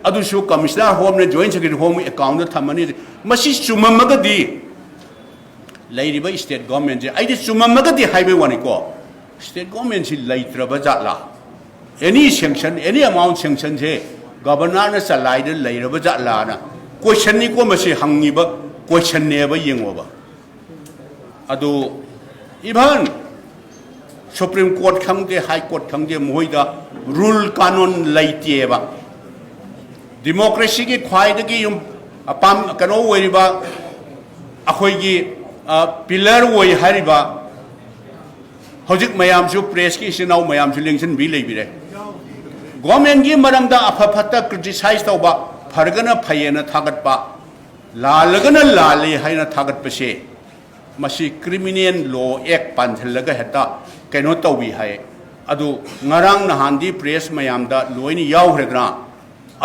ꯑꯗꯨꯁꯨ ꯀꯃꯤꯁꯅꯔ ꯍꯣꯝꯅ ꯖꯣꯏꯟ ꯁꯦꯀ꯭ꯔꯦꯇꯔꯤ ꯍꯣꯝꯒꯤ ꯑꯦꯀꯥꯎꯟꯗ ꯊꯝꯃꯅꯤ꯫ ꯃꯁꯤ ꯆꯨꯝꯃꯝꯃꯒꯗꯤ ꯂꯩꯔꯤꯕ ꯁ꯭ꯇꯦꯠ ꯒꯣꯔꯃꯦꯟꯁꯦ, ꯑꯩꯗꯤ ꯆꯨꯝꯃꯝꯃꯒꯗꯤ ꯍꯥꯏꯕꯩ ꯋꯥꯅꯤꯀꯣ, ꯁ꯭ꯇꯦꯠ ꯒꯣꯔꯃꯦꯟꯁꯤ ꯂꯩꯇ꯭ꯔꯕ ꯖꯥꯠꯂꯥ? ꯑꯦꯅꯤ ꯁꯦꯡꯁꯟ, ꯑꯦꯅꯤ ꯑꯦꯃꯥꯎꯟ ꯁꯦꯡꯁꯟꯁꯦ ꯒꯕꯔꯅꯔꯅ ꯆꯂꯥꯏꯗ ꯂꯩꯔꯕ ꯖꯥꯠꯂꯥꯅ ꯀꯣꯏꯁꯟꯅꯤꯀꯣ, ꯃꯁꯤ ꯍꯪꯉꯤꯕ ꯀꯣꯏꯁꯟꯅꯦꯕ꯫ ꯌꯦꯡꯉꯣꯕ, ꯑꯗꯨ ꯏꯚꯟ ꯁꯨꯄ꯭ꯔꯤꯝ ꯀꯣꯔꯠ ꯈꯪꯗꯦ, ꯍꯥꯏ ꯀꯣꯔꯠ ꯈꯪꯗꯦ, ꯃꯈꯣꯏꯗ ꯔꯨꯜ ꯀꯥꯅꯨꯟ ꯂꯩꯇꯦꯕ꯫ ꯗꯤꯃꯣꯀ꯭ꯔꯦꯁꯤꯒꯤ ꯈ꯭ꯋꯥꯏꯗꯒꯤ ꯌꯨꯝ ꯑꯄꯥꯝ ꯀꯩꯅꯣ ꯑꯣꯏꯔꯤꯕ, ꯑꯩꯈꯣꯏꯒꯤ ꯄꯤꯂꯔ ꯑꯣꯏ ꯍꯥꯏꯔꯤꯕ, ꯍꯧꯖꯤꯛ ꯃꯌꯥꯝꯁꯨ, ꯄ꯭ꯔꯦꯁꯀꯤ ꯏꯆꯤꯟ ꯏꯅꯥꯎ ꯃꯌꯥꯝꯁꯨ ꯂꯦꯡꯁꯤꯟꯕꯤ ꯂꯩꯕꯤꯔꯦ꯫ ꯒꯣꯔꯃꯦꯟꯒꯤ ꯃꯔꯝꯗ ꯑꯐ ꯐꯠꯇ ꯀ꯭ꯔꯤꯇꯤꯁꯥꯏꯖ ꯇꯧꯕ, ꯐꯔꯒꯅ ꯐꯩꯌꯦꯅ ꯊꯥꯒꯠꯄ, ꯂꯥꯜꯂꯒꯅ ꯂꯥꯜꯂꯤ ꯍꯥꯏꯅ ꯊꯥꯒꯠꯄꯁꯦ, ꯃꯁꯤ ꯀ꯭ꯔꯤꯃꯤꯅꯦꯜ ꯂꯣ ꯑꯦꯛ ꯄꯥꯟꯁꯤꯜꯂꯒ ꯍꯦꯛꯇ ꯀꯩꯅꯣ ꯇꯧꯏ ꯍꯥꯏ꯫ ꯑꯗꯨ ꯉꯔꯥꯡ ꯅꯍꯥꯟꯗꯤ ꯄ꯭ꯔꯦꯁ ꯃꯌꯥꯝꯗ ꯂꯣꯏꯅ ꯌꯥꯎꯈ꯭ꯔꯦꯗꯅ,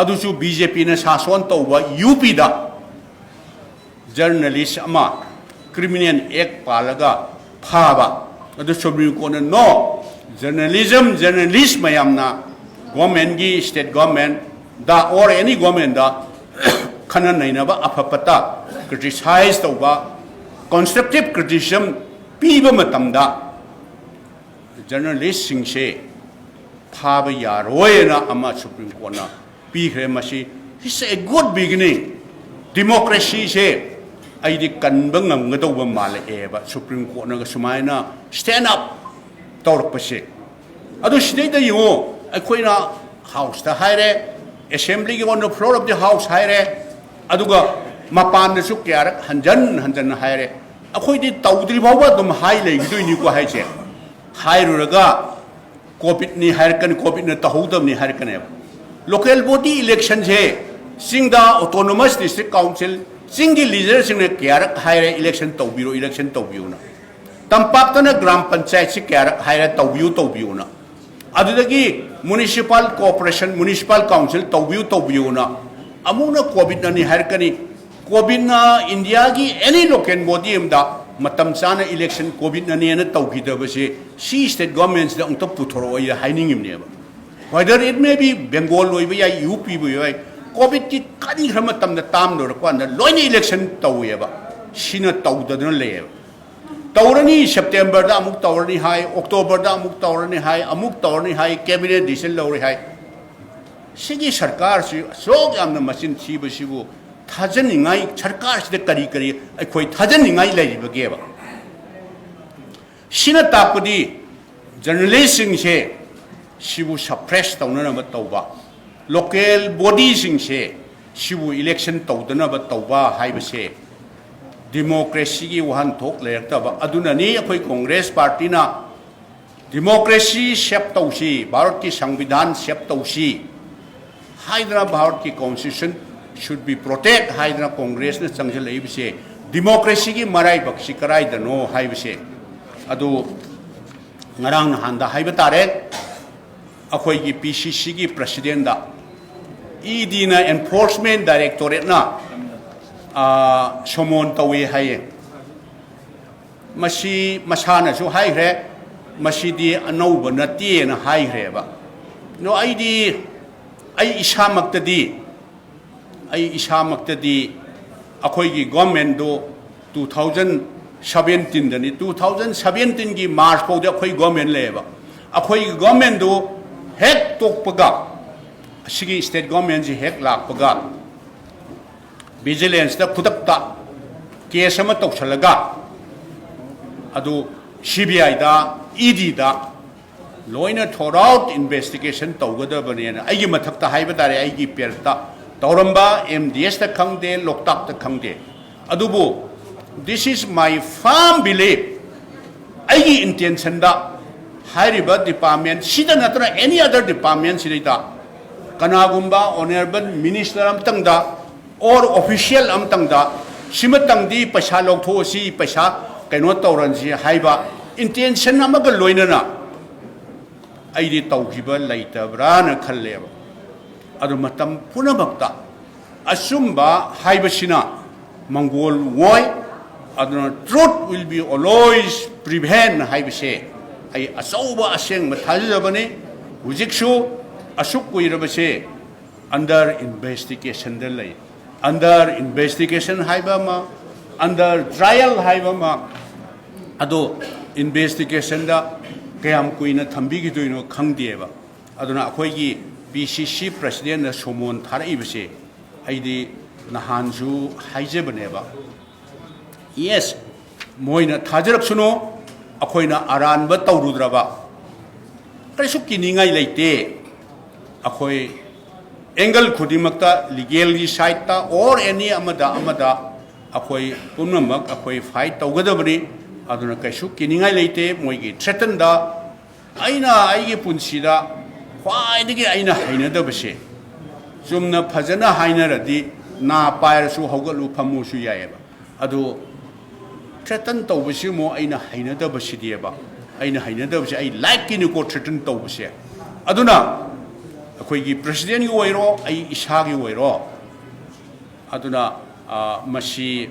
ꯑꯗꯨꯁꯨ ꯕꯤ ꯖꯦ ꯄꯤꯅ ꯁꯥꯁꯣꯟ ꯇꯧꯕ ꯌꯨ ꯄꯤꯗ ꯖꯔꯅꯦꯂꯤꯁ ꯑꯃ ꯀ꯭ꯔꯤꯃꯤꯅꯦꯜ ꯑꯦꯛ ꯄꯥꯜꯂꯒ ꯐꯥꯕ꯫ ꯑꯗꯨ ꯁꯨꯄ꯭ꯔꯤꯝ ꯀꯣꯔꯠꯅ, "No, ꯖꯔꯅꯦꯂꯤꯖꯝ, ꯖꯔꯅꯦꯂꯤꯁ ꯃꯌꯥꯝꯅ ꯒꯣꯔꯃꯦꯟꯒꯤ, ꯁ꯭ꯇꯦꯠ ꯒꯣꯔꯃꯦꯟꯗ or any ꯒꯣꯔꯃꯦꯟꯗ ꯈꯟꯅ ꯅꯩꯅꯕ, ꯑꯐ ꯐꯠꯇ ꯀ꯭ꯔꯤꯇꯤꯁꯥꯏꯖ ꯇꯧꯕ, ꯀꯟꯁꯇ꯭ꯔꯛꯇꯤꯞ ꯀ꯭ꯔꯤꯇꯤꯁꯤꯖꯝ ꯄꯤꯕ ꯃꯇꯝꯗ ꯖꯔꯅꯦꯂꯤꯁꯁꯤꯡꯁꯦ ꯐꯥꯕ ꯌꯥꯔꯣꯏꯅ ꯑꯃ ꯁꯨꯄ꯭ꯔꯤꯝ ꯀꯣꯔꯠꯅ ꯄꯤꯈ꯭ꯔꯦ꯫ ꯃꯁꯤ is a good beginning꯫ ꯗꯤꯃꯣꯀ꯭ꯔꯦꯁꯤꯁꯦ ꯑꯩꯗꯤ ꯀꯟꯕ ꯉꯝꯒꯗꯧꯕ ꯃꯥꯜꯂꯛꯑꯦꯕ, ꯁꯨꯄ꯭ꯔꯤꯝ ꯀꯣꯔꯠꯅꯒ ꯁꯨꯃꯥꯏꯅ ꯁ꯭ꯇꯦꯟ ꯑꯞ ꯇꯧꯔꯛꯄꯁꯦ꯫ ꯑꯗꯨ ꯁꯤꯗꯩꯗ ꯌꯦꯡꯉꯣ, ꯑꯩꯈꯣꯏꯅ ꯍꯥꯎꯁꯇ ꯍꯥꯏꯔꯦ, ꯑꯦꯁꯦꯝꯕ꯭ꯂꯤꯒꯤ on the floor of the house ꯍꯥꯏꯔꯦ, ꯑꯗꯨꯒ ꯃꯄꯥꯟꯗꯁꯨ ꯀꯌꯥꯔꯛ ꯍꯟꯖꯟ ꯍꯟꯖꯟꯅ ꯍꯥꯏꯔꯦ꯫ ꯑꯩꯈꯣꯏꯗꯤ ꯇꯧꯗ꯭ꯔꯤ ꯐꯥꯎꯕ ꯑꯗꯨꯝ ꯍꯥꯏ ꯂꯩꯈꯤꯗꯣꯏꯅꯤꯀꯣ ꯍꯥꯏꯁꯦ꯫ ꯍꯥꯏꯔꯨꯔꯒ ꯀꯣꯚꯤꯗꯅꯤ ꯍꯥꯏꯔꯛꯀꯅꯤ, ꯀꯣꯚꯤꯗꯅ ꯇꯧꯍꯧꯗꯕꯅꯤ ꯍꯥꯏꯔꯛꯀꯅꯦꯕ꯫ Local body electionꯁꯦ ꯆꯤꯡꯗ autonomous district council, ꯆꯤꯡꯒꯤ leaderꯁꯤꯡꯅ ꯀꯌꯥꯔꯛ ꯍꯥꯏꯔꯦ election ꯇꯧꯕꯤꯔꯣ, election ꯇꯧꯕꯤꯌꯨꯅ? ꯇꯝꯄꯥꯛꯇꯅ ꯒ꯭ꯔꯥꯝ ꯄꯟꯆꯥꯌꯠꯁꯤ ꯀꯌꯥꯔꯛ ꯍꯥꯏꯔꯦ ꯇꯧꯕꯤꯌꯨ, ꯇꯧꯕꯤꯌꯨꯅ? ꯑꯗꯨꯗꯒꯤ municipal corporation, municipal council ꯇꯧꯕꯤꯌꯨ, ꯇꯧꯕꯤꯌꯨꯅ? ꯑꯃꯨꯛꯅ ꯀꯣꯚꯤꯗꯅꯅꯤ ꯍꯥꯏꯔꯛꯀꯅꯤ꯫ ꯀꯣꯚꯤꯗꯅ ꯏꯟꯗꯤꯌꯥꯒꯤ any local body ꯑꯃꯗ ꯃꯇꯝ ꯆꯥꯅ election ꯀꯣꯚꯤꯗꯅꯅꯦꯅ ꯇꯧꯈꯤꯗꯕꯁꯦ ꯁꯤ state governmentꯁꯤꯗ ꯑꯃꯨꯛꯇ ꯄꯨꯊꯣꯔꯛꯑꯣ ꯑꯩ ꯍꯥꯏꯅꯤꯡꯉꯤꯕꯅꯦꯕ꯫ Whether it may be Bengal ꯑꯣꯏꯕ ꯌꯥꯏ, ꯌꯨ ꯄꯤ ꯑꯣꯏꯕ ꯌꯥꯏ, ꯀꯣꯚꯤꯗꯀꯤ ꯀꯔꯤ ꯈꯔ ꯃꯇꯝꯗ ꯇꯥꯝ ꯂꯣꯏꯔꯀꯥꯟꯗ ꯂꯣꯏꯅ election ꯇꯧꯋꯦꯕ꯫ ꯁꯤꯅ ꯇꯧꯗꯗꯅ ꯂꯩꯌꯦꯕ꯫ ꯇꯧꯔꯅꯤ, Septemberꯗ ꯑꯃꯨꯛ ꯇꯧꯔꯅꯤ ꯍꯥꯏ, Octoberꯗ ꯑꯃꯨꯛ ꯇꯧꯔꯅꯤ ꯍꯥꯏ, ꯑꯃꯨꯛ ꯇꯧꯔꯅꯤ ꯍꯥꯏ, cabinet decision ꯂꯧꯔꯦ ꯍꯥꯏ꯫ ꯁꯤꯒꯤ ꯁꯔꯀꯥꯔꯁꯤ ꯑꯁꯨꯛ ꯌꯥꯝꯅ ꯃꯆꯤꯟ ꯊꯤꯕꯁꯤꯕꯨ ꯊꯥꯖꯅꯤꯡꯉꯥꯏ, ꯁꯔꯀꯥꯔꯁꯤꯗ ꯀꯔꯤ ꯀꯔꯤ ꯑꯩꯈꯣꯏ ꯊꯥꯖꯅꯤꯡꯉꯥꯏ ꯂꯩꯔꯤꯕꯒꯦꯕ? ꯁꯤꯅ ꯇꯥꯛꯄꯗꯤ journalistꯁꯤꯡꯁꯦ ꯁꯤꯕꯨ suppress ꯇꯧꯅꯅꯕ ꯇꯧꯕ, local bodyꯁꯤꯡꯁꯦ ꯁꯤꯕꯨ election ꯇꯧꯗꯅꯕ ꯇꯧꯕ ꯍꯥꯏꯕꯁꯦ democracyꯒꯤ ꯋꯥꯍꯟꯊꯣꯛ ꯂꯩꯔꯛꯇꯕ ꯑꯗꯨꯅꯅꯤ꯫ ꯑꯩꯈꯣꯏ Congress partyꯅ democracy save ꯇꯧꯁꯤ, ꯚꯥꯔꯠꯀꯤ ꯁꯪꯕꯤꯙꯥꯟ save ꯇꯧꯁꯤ ꯍꯥꯏꯗꯅ, ꯚꯥꯔꯠꯀꯤ constitution should be protect ꯍꯥꯏꯗꯅ Congressꯅ ꯆꯪꯁꯤꯜꯂꯛꯏꯕꯁꯦ, democracyꯒꯤ ꯃꯔꯥꯏꯕꯛꯁꯤ ꯀꯗꯥꯏꯗꯅꯣ ꯍꯥꯏꯕꯁꯦ ꯑꯗꯨ ꯉꯔꯥꯡ ꯅꯍꯥꯟꯗ ꯍꯥꯏꯕ ꯇꯥꯔꯦ꯫ ꯑꯩꯈꯣꯏꯒꯤ P C Cꯒꯤ presidentꯗ EDꯅ, enforcement directorateꯅ, ꯑ, summon ꯇꯧꯏ ꯍꯥꯏꯌꯦ꯫ ꯃꯁꯤ ꯃꯁꯥꯅꯁꯨ ꯍꯥꯏꯈ꯭ꯔꯦ, ꯃꯁꯤꯗꯤ ꯑꯅꯧꯕ ꯅꯠꯇꯦꯅ ꯍꯥꯏꯈ꯭ꯔꯦꯕ꯫ ꯑꯗꯣ ꯑꯩꯗꯤ, ꯑꯩ ꯏꯁꯥꯃꯛꯇꯗꯤ, ꯑꯩ ꯏꯁꯥꯃꯛꯇꯗꯤ ꯑꯩꯈꯣꯏꯒꯤ governmentꯗꯨ two thousand seventeenꯗꯅꯤ, two thousand seventeenꯒꯤ March ꯐꯥꯎꯗꯤ ꯑꯩꯈꯣꯏ government ꯂꯩꯌꯦꯕ꯫ ꯑꯩꯈꯣꯏꯒꯤ governmentꯗꯨ ꯍꯦꯛ ꯇꯣꯛꯄꯒ, ꯑꯁꯤꯒꯤ state governmentꯁꯤ ꯍꯦꯛ ꯂꯥꯛꯄꯒ, vigilanceꯇ ꯈꯨꯗꯛꯇ case ꯑꯃ ꯇꯧꯁꯜꯂꯒ ꯑꯗꯨ CBIꯗ, EDꯗ ꯂꯣꯏꯅ thorough investigation ꯇꯧꯒꯗꯕꯅꯦꯅ ꯑꯩꯒꯤ ꯃꯊꯛꯇ ꯍꯥꯏꯕ ꯇꯥꯔꯦ, ꯑꯩꯒꯤ ꯄꯦꯔꯠꯇ ꯇꯧꯔꯝꯕ MDSꯇ ꯈꯪꯗꯦ, ꯂꯣꯛꯇꯥꯛꯇ ꯈꯪꯗꯦ, ꯑꯗꯨꯕꯨ this is my firm belief, ꯑꯩꯒꯤ intentionꯗ ꯍꯥꯏꯔꯤꯕ department ꯁꯤꯗ ꯅꯠꯇꯅ any other department ꯁꯤꯗꯩꯗ ꯀꯅꯥꯒꯨꯝꯕ honourable minister ꯑꯃꯇꯪꯗ or official ꯑꯃꯇꯪꯗ ꯁꯤꯃꯇꯪꯗꯤ ꯄꯩꯁꯥ ꯂꯧꯊꯣꯛꯑꯁꯤ, ꯄꯩꯁꯥ ꯀꯩꯅꯣ ꯇꯧꯔꯁꯤ ꯍꯥꯏꯕ intention ꯑꯃꯒ ꯂꯣꯏꯅꯅ ꯑꯩꯗꯤ ꯇꯧꯈꯤꯕ ꯂꯩꯇꯕ꯭ꯔꯥꯅ ꯈꯜꯂꯦꯕ꯫ ꯑꯗꯨ ꯃꯇꯝ ꯄꯨꯝꯅꯃꯛꯇ ꯑꯆꯨꯝꯕ ꯍꯥꯏꯕꯁꯤꯅ ꯃꯪꯒꯣꯜ ꯑꯣꯏ꯫ ꯑꯗꯨꯅ truth will be always prevail ꯍꯥꯏꯕꯁꯦ ꯑꯩ ꯑꯆꯧꯕ ꯑꯁꯦꯡꯕ ꯊꯥꯖꯖꯕꯅꯤ꯫ ꯍꯧꯖꯤꯛꯁꯨ ꯑꯁꯨꯛ ꯀꯨꯏꯔꯕꯁꯦ under investigationꯗ ꯂꯩ꯫ Under investigation ꯍꯥꯏꯕ ꯑꯃ, under trial ꯍꯥꯏꯕ ꯑꯃ, ꯑꯗꯣ investigationꯗ ꯀꯌꯥꯝ ꯀꯨꯏꯅ ꯊꯝꯕꯤꯈꯤꯗꯣꯏꯅꯣ ꯈꯪꯗꯦꯕ꯫ ꯑꯗꯨꯅ ꯑꯩꯈꯣꯏꯒꯤ ꯄꯤ ꯁꯤ ꯁꯤ presidentꯅ summon ꯊꯥꯔꯛꯏꯕꯁꯦ ꯑꯩꯗꯤ ꯅꯍꯥꯟꯁꯨ ꯍꯥꯏꯖꯕꯅꯦꯕ, yes, ꯃꯣꯏꯅ ꯊꯥꯖꯔꯛꯁꯅꯨ, ꯑꯩꯈꯣꯏꯅ ꯑꯔꯥꯟꯕ ꯇꯧꯔꯨꯗ꯭ꯔꯕ ꯀꯔꯤꯁꯨ ꯀꯤꯅꯤꯡꯉꯥꯏ ꯂꯩꯇꯦ꯫ ꯑꯩꯈꯣꯏ angle ꯈꯨꯗꯤꯡꯃꯛꯇ, legalꯒꯤ sideꯇ or any ꯑꯃꯗ ꯑꯃꯗ ꯑꯩꯈꯣꯏ ꯄꯨꯝꯅꯃꯛ ꯑꯩꯈꯣꯏ fight ꯇꯧꯒꯗꯕꯅꯤ꯫ ꯑꯗꯨꯅ ꯀꯩꯁꯨ ꯀꯤꯅꯤꯡꯉꯥꯏ ꯂꯩꯇꯦ꯫ ꯃꯣꯏꯒꯤ threatenꯗ ꯑꯩꯅ ꯑꯩꯒꯤ ꯄꯨꯟꯁꯤꯗ ꯈ꯭ꯋꯥꯏꯗꯒꯤ ꯑꯩꯅ ꯍꯩꯅꯗꯕꯁꯦ, ꯆꯨꯝꯅ ꯐꯖꯅ ꯍꯥꯏꯅꯔꯗꯤ ꯅꯥ ꯄꯥꯏꯔꯁꯨ ꯍꯧꯒꯠꯂꯨ ꯐꯝꯃꯨꯁꯨ ꯌꯥꯏꯑꯕ꯫ ꯑꯗꯨ threaten ꯇꯧꯕꯁꯤ ꯑꯃꯨꯛ ꯑꯩꯅ ꯍꯩꯅꯗꯕꯁꯤꯗꯤꯕ, ꯑꯩꯅ ꯍꯩꯅꯗꯕꯁꯦ ꯑꯩ lifeꯀꯤꯅꯤꯀꯣ threaten ꯇꯧꯕꯁꯦ꯫ ꯑꯗꯨꯅ ꯑꯩꯈꯣꯏꯒꯤ presidentꯀꯤ ꯑꯣꯏꯔꯣ, ꯑꯩ ꯏꯁꯥꯒꯤ ꯑꯣꯏꯔꯣ, ꯑꯗꯨꯅ ꯃꯁꯤ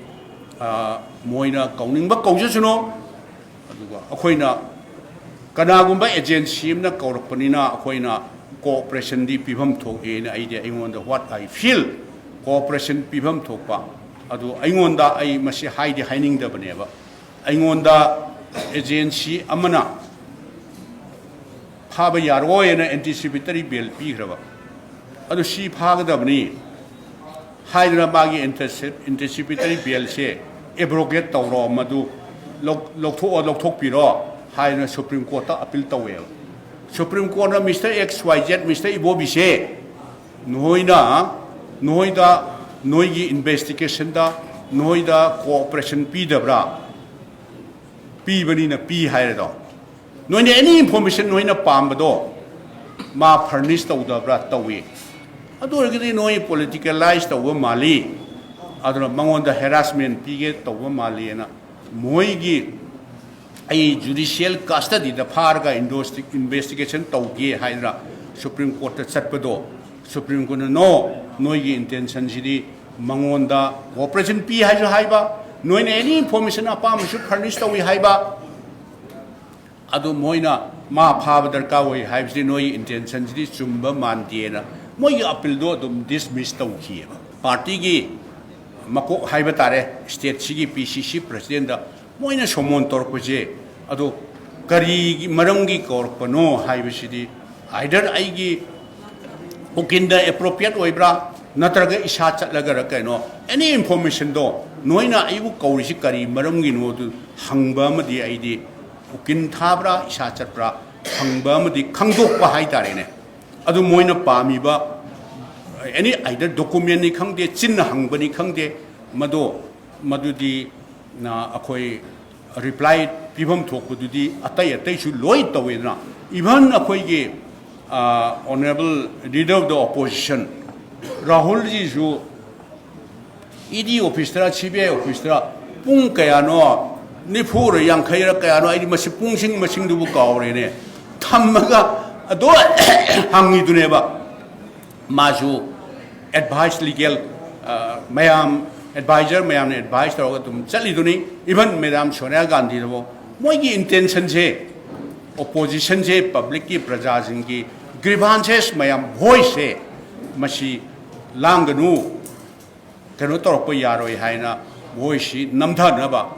ꯃꯣꯏꯅ ꯀꯧꯅꯤꯡꯕ ꯀꯧꯖꯁꯅꯨ꯫ ꯑꯗꯨꯒ ꯑꯩꯈꯣꯏꯅ ꯀꯅꯥꯒꯨꯝꯕ agency ꯑꯃꯅ ꯀꯧꯔꯛꯄꯅꯤꯅ ꯑꯩꯈꯣꯏꯅ cooperation ꯗꯤ ꯄꯤꯐꯝ ꯊꯣꯛꯏꯅ ꯑꯩꯗꯤ, ꯑꯩꯉꯣꯟꯗ what I feel, cooperation ꯄꯤꯐꯝ ꯊꯣꯛꯄ ꯑꯗꯨ ꯑꯩꯉꯣꯟꯗ, ꯑꯩ ꯃꯁꯤ ꯍꯥꯏꯗꯤ ꯍꯥꯏꯅꯤꯡꯗꯕꯅꯦꯕ꯫ ꯑꯩꯉꯣꯟꯗ agency ꯑꯃꯅ ꯐꯥꯕ ꯌꯥꯔꯣꯏꯅ anticipatory bail ꯄꯤꯈ꯭ꯔꯕ, ꯑꯗꯨ ꯁꯤ ꯐꯥꯒꯗꯕꯅꯤ ꯍꯥꯏꯗꯅ ꯃꯥꯒꯤ anticipatory bailꯁꯦ abrogate ꯇꯧꯔꯣ, ꯃꯗꯨ ꯂꯧꯊꯣꯛꯑꯣ, ꯂꯧꯊꯣꯛꯄꯤꯔꯣ ꯍꯥꯏꯗꯅ Supreme Courtꯇ appeal ꯇꯧꯋꯦꯕ꯫ Supreme Courtꯅ Mister X Y Z, Mister ꯏꯕꯣꯕꯤꯁꯦ ꯅꯣꯏꯅ, ꯅꯣꯏꯗ, ꯅꯣꯏꯒꯤ investigationꯗ ꯅꯣꯏꯗ cooperation ꯄꯤꯗꯕ꯭ꯔꯥ? ꯄꯤꯕꯅꯤꯅ ꯄꯤ ꯍꯥꯏꯔꯦꯗꯣ꯫ ꯅꯣꯏꯅ any information ꯅꯣꯏꯅ ꯄꯥꯝꯕꯗꯣ ꯃꯥ furnish ꯇꯧꯗꯕ꯭ꯔꯥ? ꯇꯧꯏ꯫ ꯑꯗꯨ ꯑꯣꯏꯔꯒꯗꯤ ꯅꯣꯏ ꯄꯣꯂꯤꯇꯤꯀꯦꯂꯥꯏꯁ ꯇꯧꯕ ꯃꯥꯜꯂꯤ, ꯑꯗꯨꯅ ꯃꯉꯣꯟꯗ ꯍꯦꯔꯥꯁꯃꯦꯟ ꯄꯤꯒꯦ ꯇꯧꯕ ꯃꯥꯜꯂꯤ ꯍꯥꯏꯅ ꯃꯣꯏꯒꯤ ꯑꯩ ꯖꯨꯗꯤꯁꯤꯌꯦꯜ ꯀꯁꯇꯗꯤꯗ ꯐꯥꯔꯒ ꯏꯟꯚꯦꯁꯇꯤꯒꯦꯁꯟ ꯇꯧꯒꯦ ꯍꯥꯏꯗꯅ ꯁꯨꯄ꯭ꯔꯤꯝ ꯀꯣꯔꯠꯇ ꯆꯠꯄꯗꯣ, ꯁꯨꯄ꯭ꯔꯤꯝ ꯀꯣꯔꯠꯅ ꯅꯣ, ꯅꯣꯏꯒꯤ ꯏꯟꯇꯦꯟꯁꯟꯁꯤꯗꯤ ꯃꯉꯣꯟꯗ ꯀꯣꯑꯣꯄꯔꯦꯁꯟ ꯄꯤ ꯍꯥꯏꯁꯨ ꯍꯥꯏꯕ, ꯅꯣꯏꯅ ꯑꯦꯅꯤ ꯏꯟꯐꯣꯔꯃꯦꯁꯟ ꯑꯄꯥꯝꯕꯁꯨ ꯐꯔꯅꯤꯁ ꯇꯧꯏ ꯍꯥꯏꯕ, ꯑꯗꯨ ꯃꯣꯏꯅ ꯃꯥ ꯐꯥꯕ ꯗꯔꯀꯥꯔ ꯑꯣꯏ ꯍꯥꯏꯕꯁꯤꯗꯤ ꯅꯣꯏꯒꯤ ꯏꯟꯇꯦꯟꯁꯟꯁꯤꯗꯤ ꯆꯨꯝꯕ ꯃꯥꯟꯗꯦꯅ ꯃꯣꯏꯒꯤ ꯑꯄꯤꯜꯗꯣ ꯑꯗꯨꯝ ꯗꯤꯁꯃꯤꯁ ꯇꯧꯈꯤꯑꯕ꯫ ꯄꯥꯔꯇꯤꯒꯤ ꯃꯀꯣꯛ ꯍꯥꯏꯕ ꯇꯥꯔꯦ, ꯁ꯭ꯇꯦꯠꯁꯤꯒꯤ ꯄꯤ ꯁꯤ ꯁꯤ ꯄ꯭ꯔꯁꯤꯗꯦꯟꯗ ꯃꯣꯏꯅ ꯁꯣꯃꯣꯟ ꯇꯧꯔꯛꯄꯁꯦ, ꯑꯗꯣ ꯀꯔꯤꯒꯤ ꯃꯔꯝꯒꯤ ꯀꯧꯔꯛꯄꯅꯣ ꯍꯥꯏꯕꯁꯤꯗꯤ, ꯑꯥꯏꯗꯔ ꯑꯩꯒꯤ ꯎꯀꯤꯟꯗ ꯑꯦꯄ꯭ꯔꯣꯄ꯭ꯔꯤꯌꯦꯠ ꯑꯣꯏꯕ꯭ꯔꯥ, ꯅꯠꯇ꯭ꯔꯒ ꯏꯁꯥ ꯆꯠꯂꯒꯔ ꯀꯩꯅꯣ, ꯑꯦꯅꯤ ꯏꯟꯐꯣꯔꯃꯦꯁꯟꯗꯣ ꯅꯣꯏꯅ ꯑꯩꯕꯨ ꯀꯧꯔꯤꯁꯤ ꯀꯔꯤ ꯃꯔꯝꯒꯤꯅꯣ ꯑꯗꯨ ꯍꯪꯕ ꯑꯃꯗꯤ, ꯑꯩꯗꯤ ꯎꯀꯤꯜ ꯊꯥꯕ꯭ꯔꯥ ꯏꯁꯥ ꯆꯠꯄ꯭ꯔꯥ ꯍꯪꯕ ꯑꯃꯗꯤ ꯈꯪꯗꯣꯛꯄ ꯍꯥꯏꯇꯥꯔꯦꯅꯦ꯫ ꯑꯗꯨ ꯃꯣꯏꯅ ꯄꯥꯝꯃꯤꯕ ꯑꯦꯅꯤ ꯑꯥꯏꯗꯔ ꯗꯣꯀꯨꯃꯦꯟꯅꯤ ꯈꯪꯗꯦ, ꯆꯤꯟꯅ ꯍꯪꯕꯅꯤ ꯈꯪꯗꯦ, ꯃꯗꯣ, ꯃꯗꯨꯗꯤ, ꯑ, ꯑꯩꯈꯣꯏ ꯔꯤꯄ꯭ꯂꯥꯏ ꯄꯤꯐꯝ ꯊꯣꯛꯄꯗꯨꯗꯤ ꯑꯇꯩ ꯑꯇꯩꯁꯨ ꯂꯣꯏ ꯇꯧꯋꯦꯗꯅ꯫ ꯏꯚꯟ ꯑꯩꯈꯣꯏꯒꯤ, ꯑ, Honourable Leader of the Opposition ꯔꯥꯍꯨꯜꯖꯤꯁꯨ ꯏ ꯗꯤ ꯑꯣꯐꯤꯁꯇꯔ ꯁꯤ ꯕꯤ ꯑꯥꯏ ꯑꯣꯐꯤꯁꯇꯔ ꯄꯨꯡ ꯀꯌꯥꯅꯣ, ꯅꯤꯐꯨꯔ ꯌꯥꯡꯈꯩꯔ ꯀꯌꯥꯅꯣ, ꯑꯩꯗꯤ ꯃꯁꯤ ꯄꯨꯡꯁꯤꯡ ꯃꯁꯤꯡꯗꯨꯕꯨ ꯀꯥꯎꯔꯦꯅꯦ, ꯊꯝꯃꯒ ꯑꯗꯣ ꯍꯪꯉꯤꯗꯨꯅꯦꯕ꯫ ꯃꯥꯁꯨ ꯑꯦꯗꯚꯥꯏꯁ, ꯂꯤꯒꯦꯜ, ꯑ, ꯃꯌꯥꯝ, ꯑꯦꯗꯚꯥꯏꯖꯔ ꯃꯌꯥꯝꯅ ꯑꯦꯗꯚꯥꯏꯁ ꯇꯧꯔꯒ ꯑꯗꯨꯝ ꯆꯠꯂꯤꯗꯨꯅꯤ꯫ ꯏꯚꯟ ꯃꯦꯗꯥꯝ ꯁꯣꯅꯤꯌꯥ ꯒꯥꯟꯙꯤꯗꯕꯨ ꯃꯣꯏꯒꯤ ꯏꯟꯇꯦꯟꯁꯟꯁꯦ, ꯑꯣꯄꯣꯖꯤꯁꯟꯁꯦ, ꯄꯕ꯭ꯂꯤꯛꯀꯤ, ꯄ꯭ꯔꯖꯥꯁꯤꯡꯒꯤ ꯒ꯭ꯔꯤꯚꯥꯟꯁꯦꯁ ꯃꯌꯥꯝ, ꯚꯣꯏꯁꯁꯦ ꯃꯁꯤ ꯂꯥꯡꯒꯅꯨ, ꯀꯩꯅꯣ ꯇꯧꯔꯛꯄ ꯌꯥꯔꯣꯏ ꯍꯥꯏꯅ ꯃꯣꯏꯁꯤ ꯅꯝꯊꯅꯕ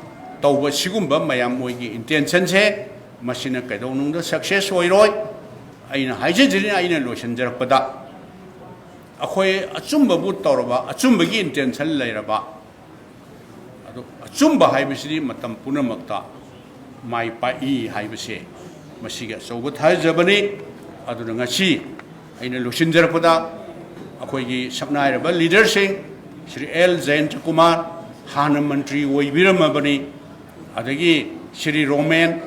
ꯇꯧꯕ ꯁꯤꯒꯨꯝꯕ ꯃꯌꯥꯝ ꯃꯣꯏꯒꯤ ꯏꯟꯇꯦꯟꯁꯟꯁꯦ ꯃꯁꯤꯅ ꯀꯩꯗꯧꯅꯨꯡꯗ ꯁꯛꯁꯦꯁ ꯑꯣꯏꯔꯣꯏ꯫ ꯑꯩꯅ ꯍꯥꯏꯖꯗ꯭ꯔꯤꯅ ꯑꯩꯅ ꯂꯣꯏꯁꯤꯟꯖꯔꯛꯄꯗ ꯑꯩꯈꯣꯏ ꯑꯆꯨꯝꯕꯕꯨ ꯇꯧꯔꯕ, ꯑꯆꯨꯝꯕꯒꯤ ꯏꯟꯇꯦꯟꯁꯟ ꯂꯩꯔꯕ, ꯑꯗꯨ ꯑꯆꯨꯝꯕ ꯍꯥꯏꯕꯁꯤꯗꯤ ꯃꯇꯝ ꯄꯨꯝꯅꯃꯛꯇ ꯃꯥꯏ ꯄꯥꯛꯏ ꯍꯥꯏꯕꯁꯦ ꯃꯁꯤꯒꯤ ꯑꯆꯧꯕ ꯊꯥꯖꯕꯅꯤ꯫ ꯑꯗꯨꯅ ꯉꯁꯤ ꯑꯩꯅ ꯂꯣꯏꯁꯤꯟꯖꯔꯛꯄꯗ ꯑꯩꯈꯣꯏꯒꯤ ꯁꯛꯅꯥꯏꯔꯕ ꯂꯤꯗꯔꯁꯤꯡ, ꯁ꯭ꯔꯤ ꯑꯦꯜ ꯖꯌꯟꯇ ꯀꯨꯃꯥꯔ, ꯍꯥꯟꯅ ꯃꯟꯇ꯭ꯔꯤ ꯑꯣꯏꯕꯤꯔꯝꯃꯕꯅꯤ, ꯑꯗꯒꯤ ꯁ꯭ꯔꯤ ꯔꯣꯃꯦꯟ,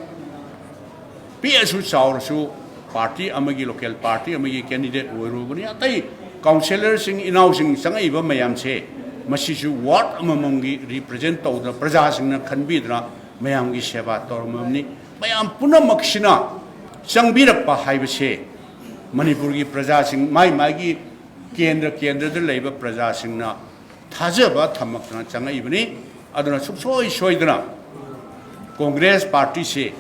ꯄꯤꯛꯑꯁꯨ ꯆꯥꯎꯔꯁꯨ ꯄꯥꯔꯇꯤ ꯑꯃꯒꯤ, ꯂꯣꯀꯦꯜ ꯄꯥꯔꯇꯤ ꯑꯃꯒꯤ ꯀꯦꯟꯗꯤꯗꯦꯠ ꯑꯣꯏꯔꯨꯕꯅꯤ꯫ ꯑꯇꯩ ꯀꯥꯎꯟꯁꯤꯂꯔꯁꯤꯡ, ꯏꯅꯥꯎꯁꯤꯡ ꯆꯪꯉꯛꯏꯕ ꯃꯌꯥꯝꯁꯦ, ꯃꯁꯤꯁꯨ ꯋꯥꯔꯗ ꯑꯃꯃꯝꯒꯤ ꯔꯤꯄ꯭ꯔꯖꯦꯟ ꯇꯧꯗꯅ, ꯄ꯭ꯔꯖꯥꯁꯤꯡꯅ ꯈꯟꯕꯤꯗꯅ ꯃꯌꯥꯝꯒꯤ ꯁꯦꯕꯥ ꯇꯧꯔꯝꯃꯕꯅꯤ꯫ ꯃꯌꯥꯝ ꯄꯨꯝꯅꯃꯛꯁꯤꯅ ꯆꯪꯕꯤꯔꯛꯄ ꯍꯥꯏꯕꯁꯦ, ꯃꯅꯤꯄꯨꯔꯒꯤ ꯄ꯭ꯔꯖꯥꯁꯤꯡ, ꯃꯥꯏ ꯃꯥꯏꯒꯤ ꯀꯦꯟꯗ꯭ꯔ ꯀꯦꯟꯗ꯭ꯔꯗ ꯂꯩꯕ ꯄ꯭ꯔꯖꯥꯁꯤꯡꯅ ꯊꯥꯖꯕ ꯊꯝꯃꯛꯇꯅ ꯆꯪꯉꯛꯏꯕꯅꯤ꯫ ꯑꯗꯨꯅ ꯁꯨꯡꯁꯣꯏ ꯁꯣꯏꯗꯅ ꯀꯣꯡꯒ꯭ꯔꯦꯁ ꯄꯥꯔꯇꯤꯁꯤ,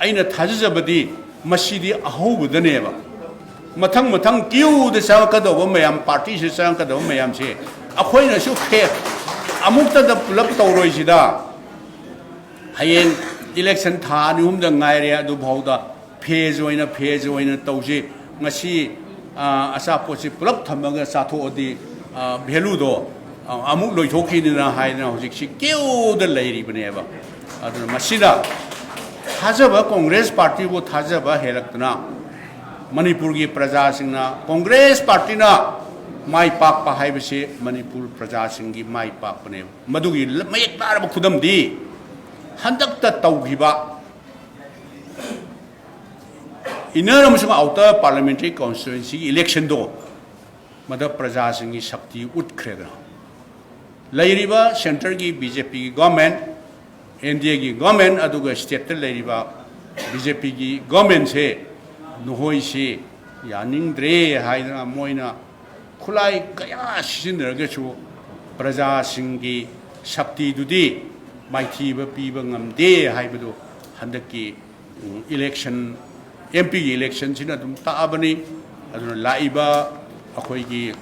ꯑꯩꯅ ꯊꯥꯖꯖꯕꯗꯤ, ꯃꯁꯤꯗꯤ ꯑꯍꯧꯕꯗꯅꯦꯕ꯫ ꯃꯊꯪ ꯃꯊꯪ ꯀ꯭ꯌꯨꯗ ꯆꯪꯉꯛꯀꯗꯧꯕ ꯃꯌꯥꯝ, ꯄꯥꯔꯇꯤꯁꯤꯗ ꯆꯪꯉꯛꯀꯗꯧꯕ ꯃꯌꯥꯝꯁꯦ, ꯑꯩꯈꯣꯏꯅꯁꯨ ꯐꯦ-, ꯑꯃꯨꯛꯇꯗ ꯄꯨꯂꯞ ꯇꯧꯔꯣꯏꯁꯤꯗ꯫ ꯍꯌꯦꯡ ꯏꯂꯦꯛꯁꯟ ꯊꯥ ꯑꯅꯤ ꯑꯍꯨꯝꯗ ꯉꯥꯏꯔꯦ, ꯑꯗꯨꯐꯥꯎꯗ ꯐꯦꯖ ꯑꯣꯏꯅ, ꯐꯦꯖ ꯑꯣꯏꯅ ꯇꯧꯁꯤ꯫ ꯉꯁꯤ, ꯑ, ꯑꯆꯥꯄꯣꯠꯁꯤ ꯄꯨꯂꯞ ꯊꯝꯃꯒ ꯆꯥꯊꯣꯛꯑꯗꯤ, ꯑ, ꯚꯦꯂꯨꯗꯣ, ꯑ, ꯑꯃꯨꯛ ꯂꯣꯏꯊꯣꯛꯈꯤꯅꯤꯅ ꯍꯥꯏꯗꯅ ꯍꯧꯖꯤꯛꯁꯤ ꯀ꯭ꯌꯨꯗ ꯂꯩꯔꯤꯕꯅꯦꯕ꯫ ꯑꯗꯨꯅ ꯃꯁꯤꯗ ꯊꯥꯖꯕ, ꯀꯣꯡꯒ꯭ꯔꯦꯁ ꯄꯥꯔꯇꯤꯕꯨ ꯊꯥꯖꯕ ꯍꯦꯜꯂꯛꯇꯅ, ꯃꯅꯤꯄꯨꯔꯒꯤ ꯄ꯭ꯔꯖꯥꯁꯤꯡꯅ ꯀꯣꯡꯒ꯭ꯔꯦꯁ ꯄꯥꯔꯇꯤꯅ ꯃꯥꯏ ꯄꯥꯛꯄ ꯍꯥꯏꯕꯁꯤ ꯃꯅꯤꯄꯨꯔ ꯄ꯭ꯔꯖꯥꯁꯤꯡꯒꯤ ꯃꯥꯏ ꯄꯥꯛꯄꯅꯦꯕ꯫ ꯃꯗꯨꯒꯤ ꯃꯌꯦꯛ ꯇꯥꯔꯕ ꯈꯨꯗꯝꯗꯤ ꯍꯟꯗꯛꯇ ꯇꯧꯈꯤꯕ inner ꯑꯃꯁꯨꯡ outer parliamentary constituencyꯒꯤ electionꯗꯣ, ꯃꯗ ꯄ꯭ꯔꯖꯥꯁꯤꯡꯒꯤ ꯁꯛꯇꯤ ꯎꯠꯈ꯭ꯔꯦꯗꯅ꯫ ꯂꯩꯔꯤꯕ centreꯒꯤ BJPꯒꯤ government, NDAꯒꯤ government, ꯑꯗꯨꯒ stateꯇ ꯂꯩꯔꯤꯕ BJPꯒꯤ governmentꯁꯦ, ꯅꯈꯣꯏꯁꯤ ꯌꯥꯅꯤꯡꯗ꯭ꯔꯦ ꯍꯥꯏꯗꯅ ꯃꯣꯏꯅ ꯈꯨꯠꯂꯥꯏ ꯀꯌꯥ ꯁꯤꯖꯤꯟꯅꯔꯒꯁꯨ ꯄ꯭ꯔꯖꯥꯁꯤꯡꯒꯤ ꯁꯛꯇꯤꯗꯨꯗꯤ ꯃꯥꯏꯊꯤꯕ ꯄꯤꯕ ꯉꯝꯗꯦ ꯍꯥꯏꯕꯗꯨ ꯍꯟꯗꯛꯀꯤ, ꯎꯝ, election, MPꯒꯤ electionꯁꯤꯅ ꯑꯗꯨꯝ ꯇꯥꯛꯑꯕꯅꯤ꯫ ꯑꯗꯨꯅ ꯂꯥꯛꯏꯕ ꯑꯩꯈꯣꯏꯒꯤ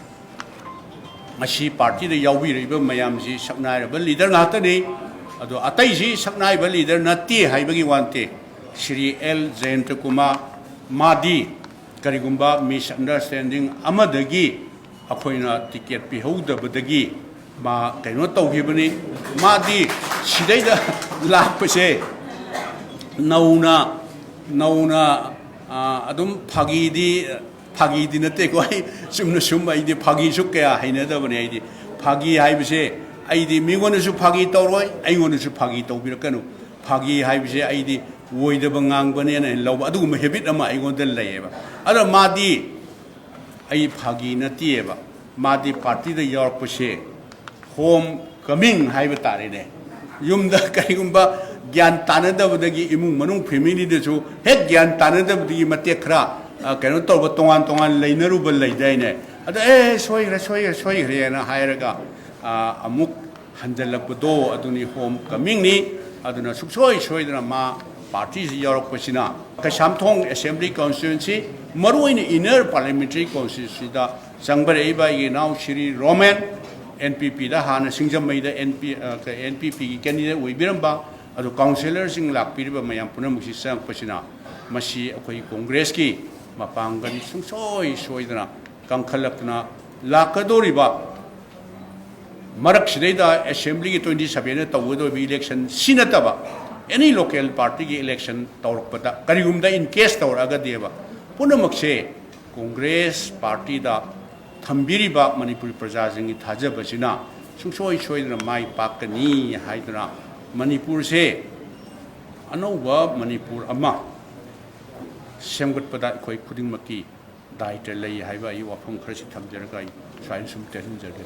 ꯉꯁꯤ ꯄꯥꯔꯇꯤꯗ ꯌꯥꯎꯕꯤꯔꯛꯏꯕ ꯃꯌꯥꯝꯁꯤ ꯁꯛꯅꯥꯏꯔꯕ leader ꯉꯥꯛꯇꯅꯤ꯫ ꯑꯗꯣ ꯑꯇꯩꯁꯤ ꯁꯛꯅꯥꯏꯕ leader ꯅꯠꯇꯦ ꯍꯥꯏꯕꯒꯤ ꯋꯥ ꯅꯠꯇꯦ꯫ ꯁ꯭ꯔꯤ ꯑꯦꯜ ꯖꯌꯟꯇ ꯀꯨꯃꯥꯔ, ꯃꯥꯗꯤ ꯀꯔꯤꯒꯨꯝꯕ misunderstanding ꯑꯃꯗꯒꯤ ꯑꯩꯈꯣꯏꯅ ticket ꯄꯤꯍꯧꯗꯕꯗꯒꯤ ꯃꯥ ꯀꯩꯅꯣ ꯇꯧꯈꯤꯕꯅꯤ꯫ ꯃꯥꯗꯤ ꯁꯤꯗꯩꯗ ꯂꯥꯛꯄꯁꯦ ꯅꯧꯅ, ꯅꯧꯅ, ꯑ, ꯑꯗꯨꯝ ꯐꯥꯒꯤꯗꯤ, ꯐꯥꯒꯤꯗꯤ ꯅꯠꯇꯦꯀꯣ, ꯑꯩ ꯆꯨꯝꯅ ꯁꯨꯝ, ꯑꯩꯗꯤ ꯐꯥꯒꯤꯁꯨ ꯀꯌꯥ ꯍꯩꯅꯗꯕꯅꯦ꯫ ꯑꯩꯗꯤ ꯐꯥꯒꯤ ꯍꯥꯏꯕꯁꯦ, ꯑꯩꯗꯤ ꯃꯤꯉꯣꯟꯗꯁꯨ ꯐꯥꯒꯤ ꯇꯧꯔꯣꯏ, ꯑꯩꯉꯣꯟꯗꯁꯨ ꯐꯥꯒꯤ ꯇꯧꯕꯤꯔꯛꯀꯅꯨ꯫ ꯐꯥꯒꯤ ꯍꯥꯏꯕꯁꯦ ꯑꯩꯗꯤ ꯑꯣꯏꯗꯕ ꯉꯥꯡꯕꯅꯦꯅ ꯂꯧꯕ, ꯑꯗꯨꯒꯨꯝꯕ habit ꯑꯃ ꯑꯩꯉꯣꯟꯗ ꯂꯩꯌꯦꯕ꯫ ꯑꯗꯣ ꯃꯥꯗꯤ ꯑꯩ ꯐꯥꯒꯤ ꯅꯠꯇꯦꯕ, ꯃꯥꯗꯤ ꯄꯥꯔꯇꯤꯗ ꯌꯥꯎꯔꯛꯄꯁꯦ ꯍꯣꯝ ꯀꯃꯤꯡ ꯍꯥꯏꯕ ꯇꯥꯔꯦꯅꯦ꯫ ꯌꯨꯝꯗ ꯀꯔꯤꯒꯨꯝꯕ ꯒ꯭ꯌꯥꯟ ꯇꯥꯅꯗꯕꯗꯒꯤ, ꯏꯃꯨꯡ ꯃꯅꯨꯡ ꯐꯦꯃꯤꯂꯤꯗꯁꯨ ꯍꯦꯛ ꯒ꯭ꯌꯥꯟ ꯇꯥꯅꯗꯕꯗꯒꯤ ꯃꯇꯦꯛ ꯈꯔ, ꯑ, ꯀꯩꯅꯣ ꯇꯧꯕ, ꯇꯣꯉꯥꯟ ꯇꯣꯉꯥꯟ ꯂꯩꯅꯔꯨꯕ ꯂꯩꯗꯥꯏꯅꯦ꯫ ꯑꯗ "ꯑꯦ, ꯁꯣꯏꯈ꯭ꯔꯦ, ꯁꯣꯏꯈ꯭ꯔꯦ, ꯁꯣꯏꯈ꯭ꯔꯦꯅ" ꯍꯥꯏꯔꯒ, ꯑ, ꯑꯃꯨꯛ ꯍꯟꯖꯜꯂꯛꯄꯗꯣ ꯑꯗꯨꯅꯤ ꯍꯣꯝ ꯀꯃꯤꯡꯅꯤ꯫ ꯑꯗꯨꯅ ꯁꯨꯡꯁꯣꯏ ꯁꯣꯏꯗꯅ ꯃꯥ ꯄꯥꯔꯇꯤꯁꯤ ꯌꯥꯎꯔꯛꯄꯁꯤꯅ ꯀꯩꯁꯥꯝꯊꯣꯡ ꯑꯦꯁꯦꯝꯕ꯭ꯂꯤ ꯀꯣꯟꯁꯇꯤꯇ꯭ꯋꯦꯟꯁꯤ, ꯃꯔꯨꯑꯣꯏꯅ ꯏꯟꯅꯔ ꯄꯥꯔꯂꯤꯌꯥꯃꯦꯟꯇꯔꯤ ꯀꯣꯟꯁꯇꯤꯇ꯭ꯋꯦꯟꯁꯤꯗ ꯆꯪꯕꯔꯛꯏꯕ ꯑꯩꯒꯤ ꯏꯅꯥꯎ ꯁꯤꯔꯤ ꯔꯣꯃꯦꯟ, ꯑꯦꯟ ꯄꯤ ꯄꯤꯗ ꯍꯥꯟꯅ ꯁꯤꯡꯖꯃꯩꯗ ꯑꯦꯟ ꯄꯤ, ꯑ, ꯑꯦꯟ ꯄꯤ ꯄꯤꯒꯤ ꯀꯦꯟꯗꯤꯗꯦꯠ ꯑꯣꯏꯕꯤꯔꯝꯕ, ꯑꯗꯨ ꯀꯥꯎꯟꯁꯤꯂꯔꯁꯤꯡ ꯂꯥꯛꯄꯤꯔꯤꯕ ꯃꯌꯥꯝ ꯄꯨꯝꯅꯃꯛꯁꯤ ꯆꯪꯉꯛꯄꯁꯤꯅ ꯃꯁꯤ ꯑꯩꯈꯣꯏ ꯀꯣꯡꯒ꯭ꯔꯦꯁꯀꯤ ꯃꯄꯥꯡꯒꯜ ꯁꯨꯡꯁꯣꯏ ꯁꯣꯏꯗꯅ ꯀꯟꯈꯠꯂꯛꯇꯨꯅ ꯂꯥꯛꯀꯗꯧꯔꯤꯕ ꯃꯔꯛꯁꯤꯗꯩꯗ ꯑꯦꯁꯦꯝꯕ꯭ꯂꯤꯒꯤ ꯇ꯭ꯋꯦꯟꯇꯤ ꯁꯚꯦꯟꯗ ꯇꯧꯒꯗꯧꯔꯤꯕ ꯏꯂꯦꯛꯁꯟ ꯁꯤ ꯅꯠꯇꯕ ꯑꯦꯅꯤ ꯂꯣꯀꯦꯜ ꯄꯥꯔꯇꯤꯒꯤ ꯏꯂꯦꯛꯁꯟ ꯇꯧꯔꯛꯄꯗ, ꯀꯔꯤꯒꯨꯝꯕꯗ ꯏꯟ ꯀꯦꯁ ꯇꯧꯔꯛꯑꯒꯗꯤꯕ, ꯄꯨꯝꯅꯃꯛꯁꯦ ꯀꯣꯡꯒ꯭ꯔꯦꯁ ꯄꯥꯔꯇꯤꯗ ꯊꯝꯕꯤꯔꯤꯕ ꯃꯅꯤꯄꯨꯔꯤ ꯄ꯭ꯔꯖꯥꯁꯤꯡꯒꯤ ꯊꯥꯖꯕꯁꯤꯅ ꯁꯨꯡꯁꯣꯏ ꯁꯣꯏꯗꯅ ꯃꯥꯏ ꯄꯥꯛꯀꯅꯤ ꯍꯥꯏꯗꯨꯅ, ꯃꯅꯤꯄꯨꯔꯁꯦ ꯑꯅꯧꯕ ꯃꯅꯤꯄꯨꯔ ꯑꯃ ꯁꯦꯝꯒꯠꯄꯗ ꯑꯩꯈꯣꯏ ꯈꯨꯗꯤꯡꯃꯛꯀꯤ ꯗꯥꯏꯇ ꯂꯩ ꯍꯥꯏꯕ ꯑꯩ ꯋꯥꯐꯝ ꯈꯔꯁꯤ ꯊꯝꯖꯔꯒ ꯑꯩ ꯁ꯭ꯋꯥꯏꯗ ꯁꯨꯝ ꯇꯦꯟꯍꯟꯖꯒꯦ꯫